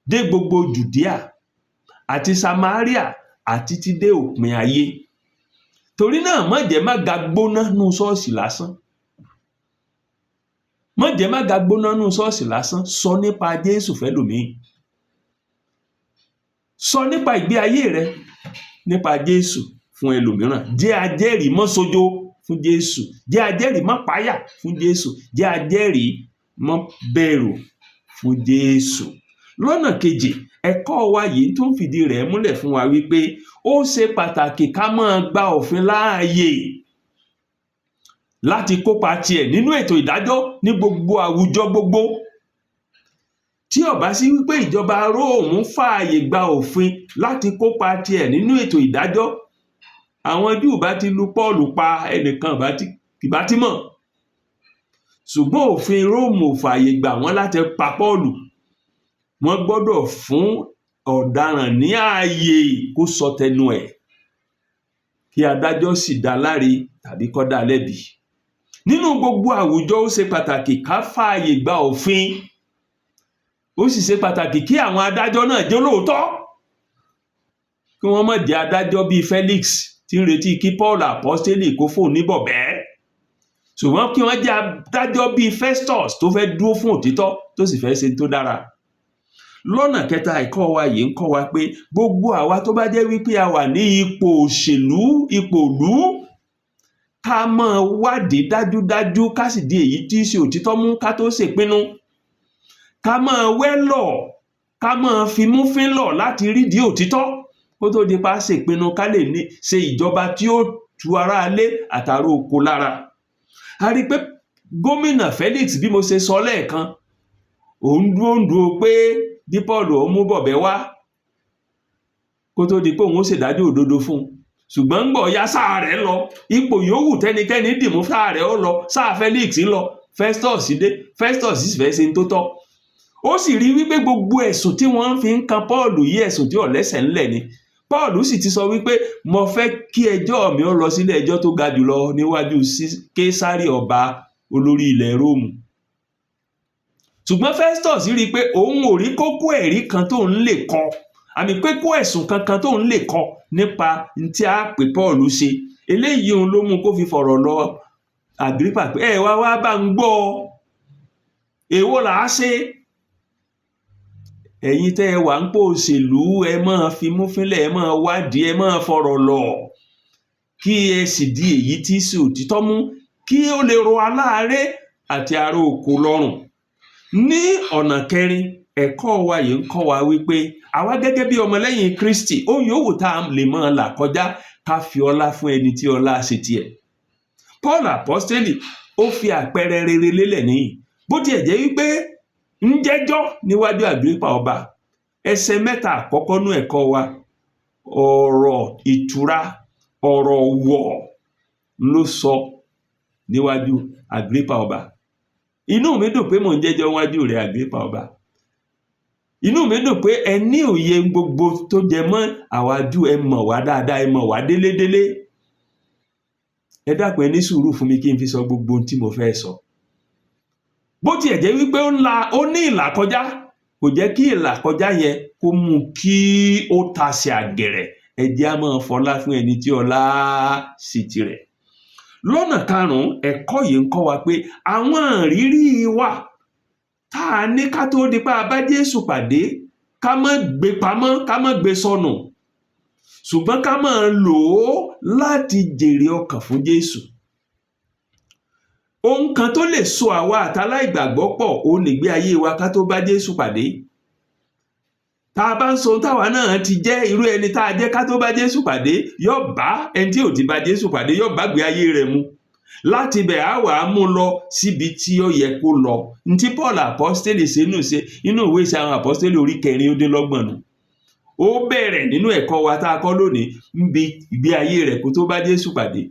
"dé gbogbo Judea àti Samaria àti títí dé òpin ayé." Torí náà, má jẹ́ má ga gbóná nú ṣọ́ọ̀ṣì lásán. Má jẹ́ má ga gbóná nú ṣọ́ọ̀ṣì lásán. Sọ nípa Jésù fẹ́lòmíì. Sọ nípa ìgbé ayé rẹ nípa Jésù fún ẹlòmíràn. Jẹ́ ajẹ́rìí, mọ́ sojo fún Jésù. Jẹ́ ajẹ́rìí, mọ́ páyà fún Jésù. Jẹ́ ajẹ́rìí, mọ́ bẹ̀rù fún Jésù. Lọ́nà kejì, ẹ̀kọ́ wa yìí tó ń fìdí rẹ̀ múlẹ̀ fún wa wípé ó ṣe pàtàkì ká máa gba òfin láàyè láti kópa tiẹ̀ nínú ètò ìdájọ́ ní gbogbo àwùjọ gbogbo. Tí ó bá sí wípé ìjọba Róòmù fààyè gba òfin láti kópa tiẹ̀ nínú ètò ìdájọ́, àwọn Júù bá ti lu Pọ́ọ̀lù pa, ẹnìkan ìbá ti mọ̀. Ṣùgbọ́n òfin Róòmù ò fààyè gbà wọ́n láti pa Pọ́ọ̀lù. Wọ́n gbọ́dọ̀ fún ọ̀daràn ní ààyè kó sọ tẹnu ẹ̀, kí adájọ́ sì dá láre tàbí kó dá lẹ́bi. Nínú gbogbo àwùjọ, ó ṣe pàtàkì ká fààyè gba òfin. Ó sì ṣe pàtàkì kí àwọn adájọ́ náà jẹ́ olóòótọ́, kí wọ́n má jẹ́ adájọ́ bíi Felix tí ń retí kí Paul apostoli kó fóun ní bọ̀bẹ́, ṣùgbọ́n kí wọ́n jẹ́ adájọ́ bíi Festus tó fẹ́ dúró fún òtítọ́, tó sì fẹ́ ṣe tó dára. Lọ́nà kẹta, ẹ̀kọ́ wa yìí ń kọ́ wa pé gbogbo àwa tó bá jẹ́ wípé a wà ní ipò òṣèlú, ipò ìlú, ká máa wádìí dájúdájú, ká sì di èyí tí í ṣe òtítọ́ mú ká tó ṣèpinnu. Ká máa wẹ́lọ̀, ká máa fimú fínlọ̀ láti rídìí òtítọ́ kó tó di pa ṣèpinnu, ká lè ní ṣe ìjọba tí ó tu aráalé àtàrà oko lára. A rí i pé gómìnà Felix, bí mo ṣe sọ lẹ́ẹ̀kan, òun dúró ń dúró pé bí Paul ó mú bọ̀bẹ́ wá kó tó di pé òun ó ṣèdájọ́ òdodo fún un. Ṣùgbọ́n ń gbọ̀ ya, sáà rẹ̀ lọ. Ipò yòówù tẹ́nikẹ́ni dìmú, sáà rẹ̀ ó lọ. Sáà Felix lọ, Festus dé. Festus sì fẹ́ ṣe ń tó tọ́. Ó sì rí wípé gbogbo ẹ̀sùn tí wọ́n fi ń kan Paul yìí, ẹ̀sùn tí ò lẹ́sẹ̀ ńlẹ̀ ni. Paul sì ti sọ wípé mo fẹ́ kí ẹjọ́ mi ó lọ sílé ẹjọ́ tó ga jùlọ níwájú Késárì ọba, olórí ilẹ̀ Róòmù. Ṣùgbọ́n Festus rí i pé òun ò rí kókó ẹ̀rí kan tóun lè kọ, àmì kókó ẹ̀sùn kankan tóun lè kọ nípa tí a pè Paul ṣe. Eléyìí òun ló mú kó fi fọ̀rọ̀ lọ Agrippa pé ẹ wá wá bá ń gbọ́, èwo là á ṣe? Ẹ̀yin tẹ́ ẹ wà ń pò òṣèlú, ẹ máa fimú fínlẹ̀, ẹ máa wádìí, ẹ máa fọ̀rọ̀ lọ̀, kí ẹ sì di èyí tí í ṣe òtítọ́ mú, kí ó lè rọ aláàárẹ̀ àti ará oko lọ́rùn. Ní ọ̀nà kẹrin, ẹ̀kọ́ wa yìí ń kọ́ wa wípé àwa gẹ́gẹ́ bí ọmọlẹ́yìn Kristi, ohun yòówù tá a lè máa là kọjá, ká fi ọlá fún ẹni tí ọlá ṣe tiẹ̀. Paul apostoli, ó fi àpẹẹrẹ rere lélẹ̀ níyì. Bó tiẹ̀ jẹ́ wípé ń jẹ́jọ́ níwájú Àgírípà ọba, ẹsẹ̀ mẹ́ta àkọ́kọ́ nú ẹ̀kọ́ wa, ọ̀rọ̀ ìtura, ọ̀rọ̀ wọ̀ ló sọ níwájú Àgírípà ọba. Inú mi dùn pé mò ń jẹ́jọ́ níwájú rẹ̀, Àgírípà ọba. Inú mi dùn pé ẹ ní òye gbogbo tó jẹ mọ́ àwa Júù. Ẹ mọ̀ wá dáadáa, ẹ mọ̀ wá délédélé. Ẹ dákun, ẹ ní sùúrù fún mi kí n fi sọ gbogbo ohun tí mo fẹ́ sọ. Bó tiẹ̀ jẹ́ wípé ó ń la, ó ní ìlà kọjá, kò jẹ́ kí ìlà kọjá yẹn kó mú kí ó tasẹ̀ àgẹ̀rẹ̀. Ẹ jẹ́ á máa fọlá fún ẹni tí ọlá sì tirẹ̀. Lọ́nà karùn-ún, ẹ̀kọ́ yìí ń kọ́ wa pé àwọn ìrírí wa tá a ní ká tó di pé a bá Jésù pàdé, ká má gbé pamọ́, ká má gbé sọnù, ṣùgbọ́n ká máa lò ó láti jèrè ọkàn fún Jésù. Ohun kan tó lè so àwa àtàláìgbàgbọ́ pọ̀, òun nìgbé ayé wa ká tó bá Jésù pàdé. Tá a bá ń sọ ohun táwa náà ti jẹ́, irú ẹni tá a jẹ́ ká tó bá Jésù pàdé, yóò bá ẹni tí ò ti bá Jésù pàdé, yóò bá gbé ayé rẹ̀ mu. Láti ibẹ̀, á wà á mú lọ síbi tí ó yẹ kó lọ. Ntí Paul apostoli ṣe nù ṣe inú ìwé Iṣẹ́ àwọn Apostoli orí 34 nù. Ó bẹ̀rẹ̀ nínú ẹ̀kọ́ wa tá a kọ́ lónìí níbi ìgbé ayé rẹ̀ kó tó bá Jésù pàdé,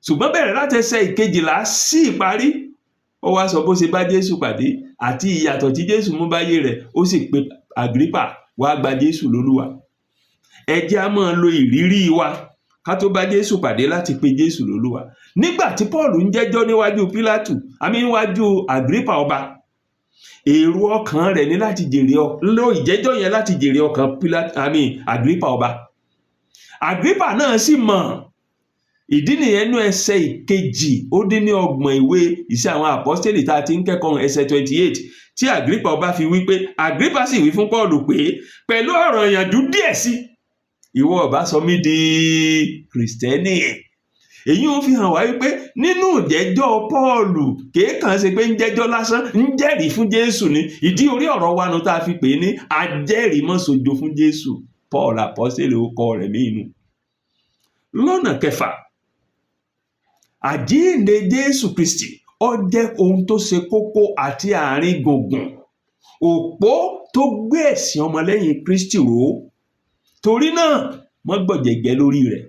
ṣùgbọ́n bẹ̀rẹ̀ láti ẹsẹ̀ 12 sí ìparí, ó wá sọ bó ṣe bá Jésù pàdé àti ìyàtọ̀ tí Jésù mú báyé rẹ̀. Ó sì pe Àgírípà wá gba Jésù lólúwa. Ẹ jẹ́ á máa lo ìrírí wa ká tó bá Jésù pàdé láti pe Jésù lólúwa. Nígbà tí Paul ń jẹ́jọ́ níwájú Pílátù, àmì níwájú Àgírípà ọba, èrò ọkàn rẹ̀ ní láti jèrè lo ìjẹ́jọ́ yẹn láti jèrè ọkàn Pílátù, àmì Àgírípà ọba. Àgírípà náà sì mọ̀. Ìdí nìyẹn nú ẹsẹ̀ 38 ìwé Iṣẹ́ Àwọn Àpọ́stélì tá a ti ń kẹ́kọ̀ọ́, ẹsẹ̀ 28, tí Àgírípà ọba fi wí pé, Àgírípà sì wí fún Pọ́ọ̀lù pé, "Pẹ̀lú ọ̀rọ̀ ìyànjú díẹ̀ sí, ìwọ ọba sọ mí di Kìrìsìtẹ́nì." Èyí ń fi hàn wá wípé nínú ìjẹ́jọ́ Pọ́ọ̀lù, kìí kàn ṣe pé ń jẹ́jọ́ lásán, ń jẹ́rìí fún Jésù ni. Ìdí orí ọ̀rọ̀ wa nu tá a fi pè é ní ajẹ́rìí mọ́sojo fún Jésù. Paul Àpọ́sítélì, ó kọ rẹ̀ mí inú. Lọ́nà kẹfà, àjíǹde Jésù Kristi, ó jẹ́ ohun tó ṣe kókó àti àárín gbùngbùn òpó tó gbé ẹ̀sìn ọmọlẹ́yìn Kristi ró. Torí náà, mọ́ gbọ̀jẹ̀gẹ́ lórí rẹ̀.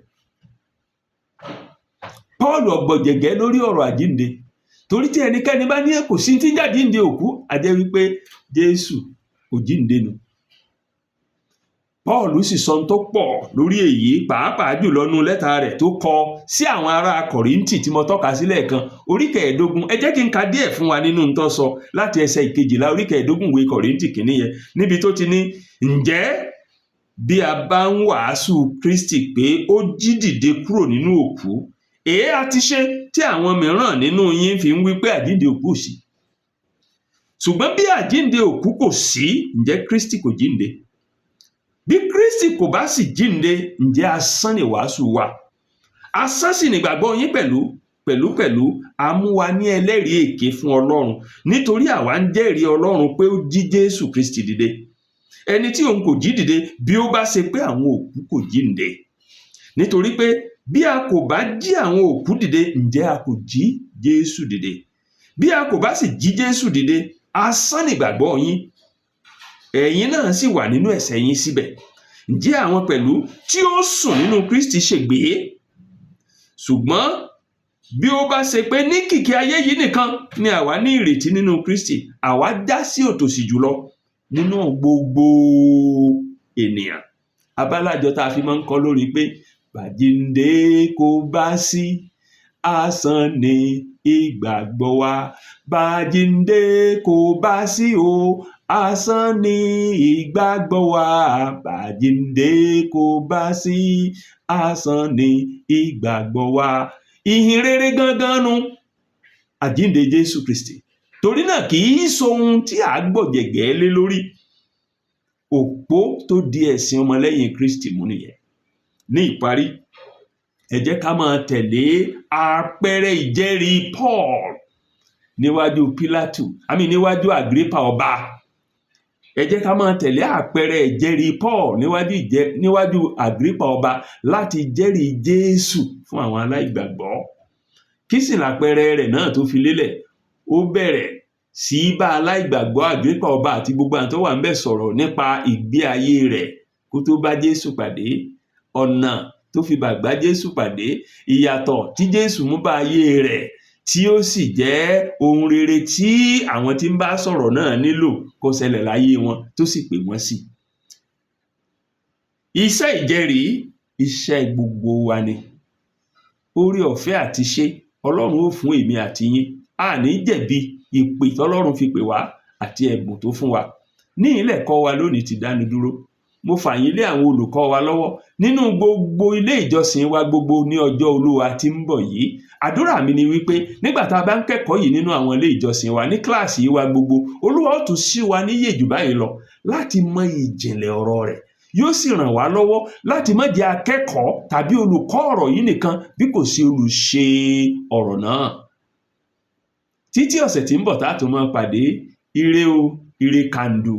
Paul ọ̀gbọ̀jẹ̀gẹ́ lórí ọ̀rọ̀ àjíǹde, torí tí ẹnikẹ́ni bá ní kò sí tí ń jàjíǹde òkú, a jẹ́ wípé Jésù kò jíǹde nù. Paul sì sọ ohun tó pọ̀ lórí èyí, pàápàá jùlọ nú lẹ́tà rẹ̀ tó kọ sí àwọn ará Kọ̀ríńtì tí mo tọ́ka sí lẹ́ẹ̀kan, orí 15. Ẹ jẹ́ kí n ka díẹ̀ fún wa nínú tó sọ láti ẹsẹ̀ 12, orí 15, ìwé Kọ̀ríńtì kìíní yẹn, níbi tó ti ní, "Ǹjẹ́ bí a bá ń wàásù Kristi pé ó jí dìde kúrò nínú òkú, èé a ti ṣe tí àwọn mìíràn nínú yín fi ń wí pé àjíǹde òkú ò sí? Ṣùgbọ́n bí àjíǹde òkú kò sí, ǹjẹ́ Kristi kò jíǹde? Bí Kristi kò bá sì jíǹde, ǹjẹ́ asán ni wàásù wa, asán sì nìgbàgbọ́ yín pẹ̀lú. Pẹ̀lúpẹ̀lú, a mú wa ní ẹlẹ́rìí èké fún Ọlọ́run, nítorí àwa ń jẹ́rìí Ọlọ́run pé ó jí Jésù Kristi dìde, ẹni tí òun kò jí dìde, bí ó bá ṣe pé àwọn òkú kò jíǹde. Nítorí pé bí a kò bá jí àwọn òkú dìde, ǹjẹ́ a kò jí Jésù dìde? Bí a kò bá sì jí Jésù dìde, asán nìgbàgbọ́ yín, ẹ̀yin náà sì wà nínú ẹ̀ṣẹ̀ yín síbẹ̀. Ǹjẹ́ àwọn pẹ̀lú tí ó sùn nínú Kristi ṣègbé. Ṣùgbọ́n bí ó bá ṣe pé ní kìkì ayé yìí nìkan ni àwa ní ìrètí nínú Kristi, àwa já sí òtòṣì jùlọ nínú gbogbo ènìyàn." Abálájọ tá a fi máa ń kọ́ lórí pé bàjíǹde kò bá sí, asán ni ìgbàgbọ́ wa. Bàjíǹde kò bá sí o, asán ni ìgbàgbọ́ wa. Bàjíǹde kò bá sí, asán ni ìgbàgbọ́ wa. Ìhìn rere gangan nu àjíǹde Jésù Kristi. Torí náà, kì í ṣohun tí a gbọ̀jẹ̀gẹ́ lé lórí. Òpó tó di ẹ̀sìn ọmọlẹ́yìn Kristi mú nìyẹn. Ní ìparí, ẹ jẹ́ ká máa tẹ̀lé àpẹẹrẹ ìjẹ́rìí Paul níwájú Pílátù, àmì níwájú Àgírípà ọba. Ẹ jẹ́ ká máa tẹ̀lé àpẹẹrẹ ìjẹ́rìí Paul níwájú Àgírípà ọba láti jẹ́rìí Jésù fún àwọn aláìgbàgbọ́. Kí sì làpẹẹrẹ rẹ̀ náà tó fi lélẹ̀? Ó bẹ̀rẹ̀ sí í bá aláìgbàgbọ́ Àgírípà ọba àti gbogbo àwọn tó wà ńbẹ̀ sọ̀rọ̀ nípa ìgbé ayé rẹ̀ kó tó bá Jésù pàdé, ọ̀nà tó fi gbà bá Jésù pàdé, ìyàtọ̀ tí Jésù mú bá ayé rẹ̀, tí ó sì jẹ́ ohun rere tí àwọn tí ń bá sọ̀rọ̀ náà nílò kó ṣẹlẹ̀ láyé wọn, tó sì pè wọ́n sí. Iṣẹ́ ìjẹ́rìí, iṣẹ́ gbogbo wa ni. Oore ọ̀fẹ́ àti ṣe, Ọlọ́run ó fún èmi àti yín. A ní jẹ̀bi ìpè tọ́lọ́run fi pè wá àti ẹ̀bùn tó fún wa. Ní ilé ẹ̀kọ́ wa lónìí ti dánu dúró. Mo fà yín lé àwọn olùkọ́ wa lọ́wọ́ nínú gbogbo ilé ìjọsìn wa gbogbo ní ọjọ́ Olúwa tí ń bọ̀ yìí. Àdúrà mi ni wípé nígbà tá a bá ń kẹ́kọ̀ọ́ yìí nínú àwọn ilé ìjọsìn wa, ní kíláàsì wa gbogbo, Olúwa ó tún ṣí wa níyè jù báyìí lọ láti mọ ìjìnlẹ̀ ọ̀rọ̀ rẹ̀. Yóò sì ràn wá lọ́wọ́ láti má jẹ́ akẹ́kọ̀ọ́ tàbí olùkọ́ ọ̀rọ̀ yìí nìkan, bí kò sí olùṣe ọ̀rọ̀ náà. Títí ọ̀sẹ̀ tí ń bọ̀ tá a tún máa pàdé, ire o, ire kàndù.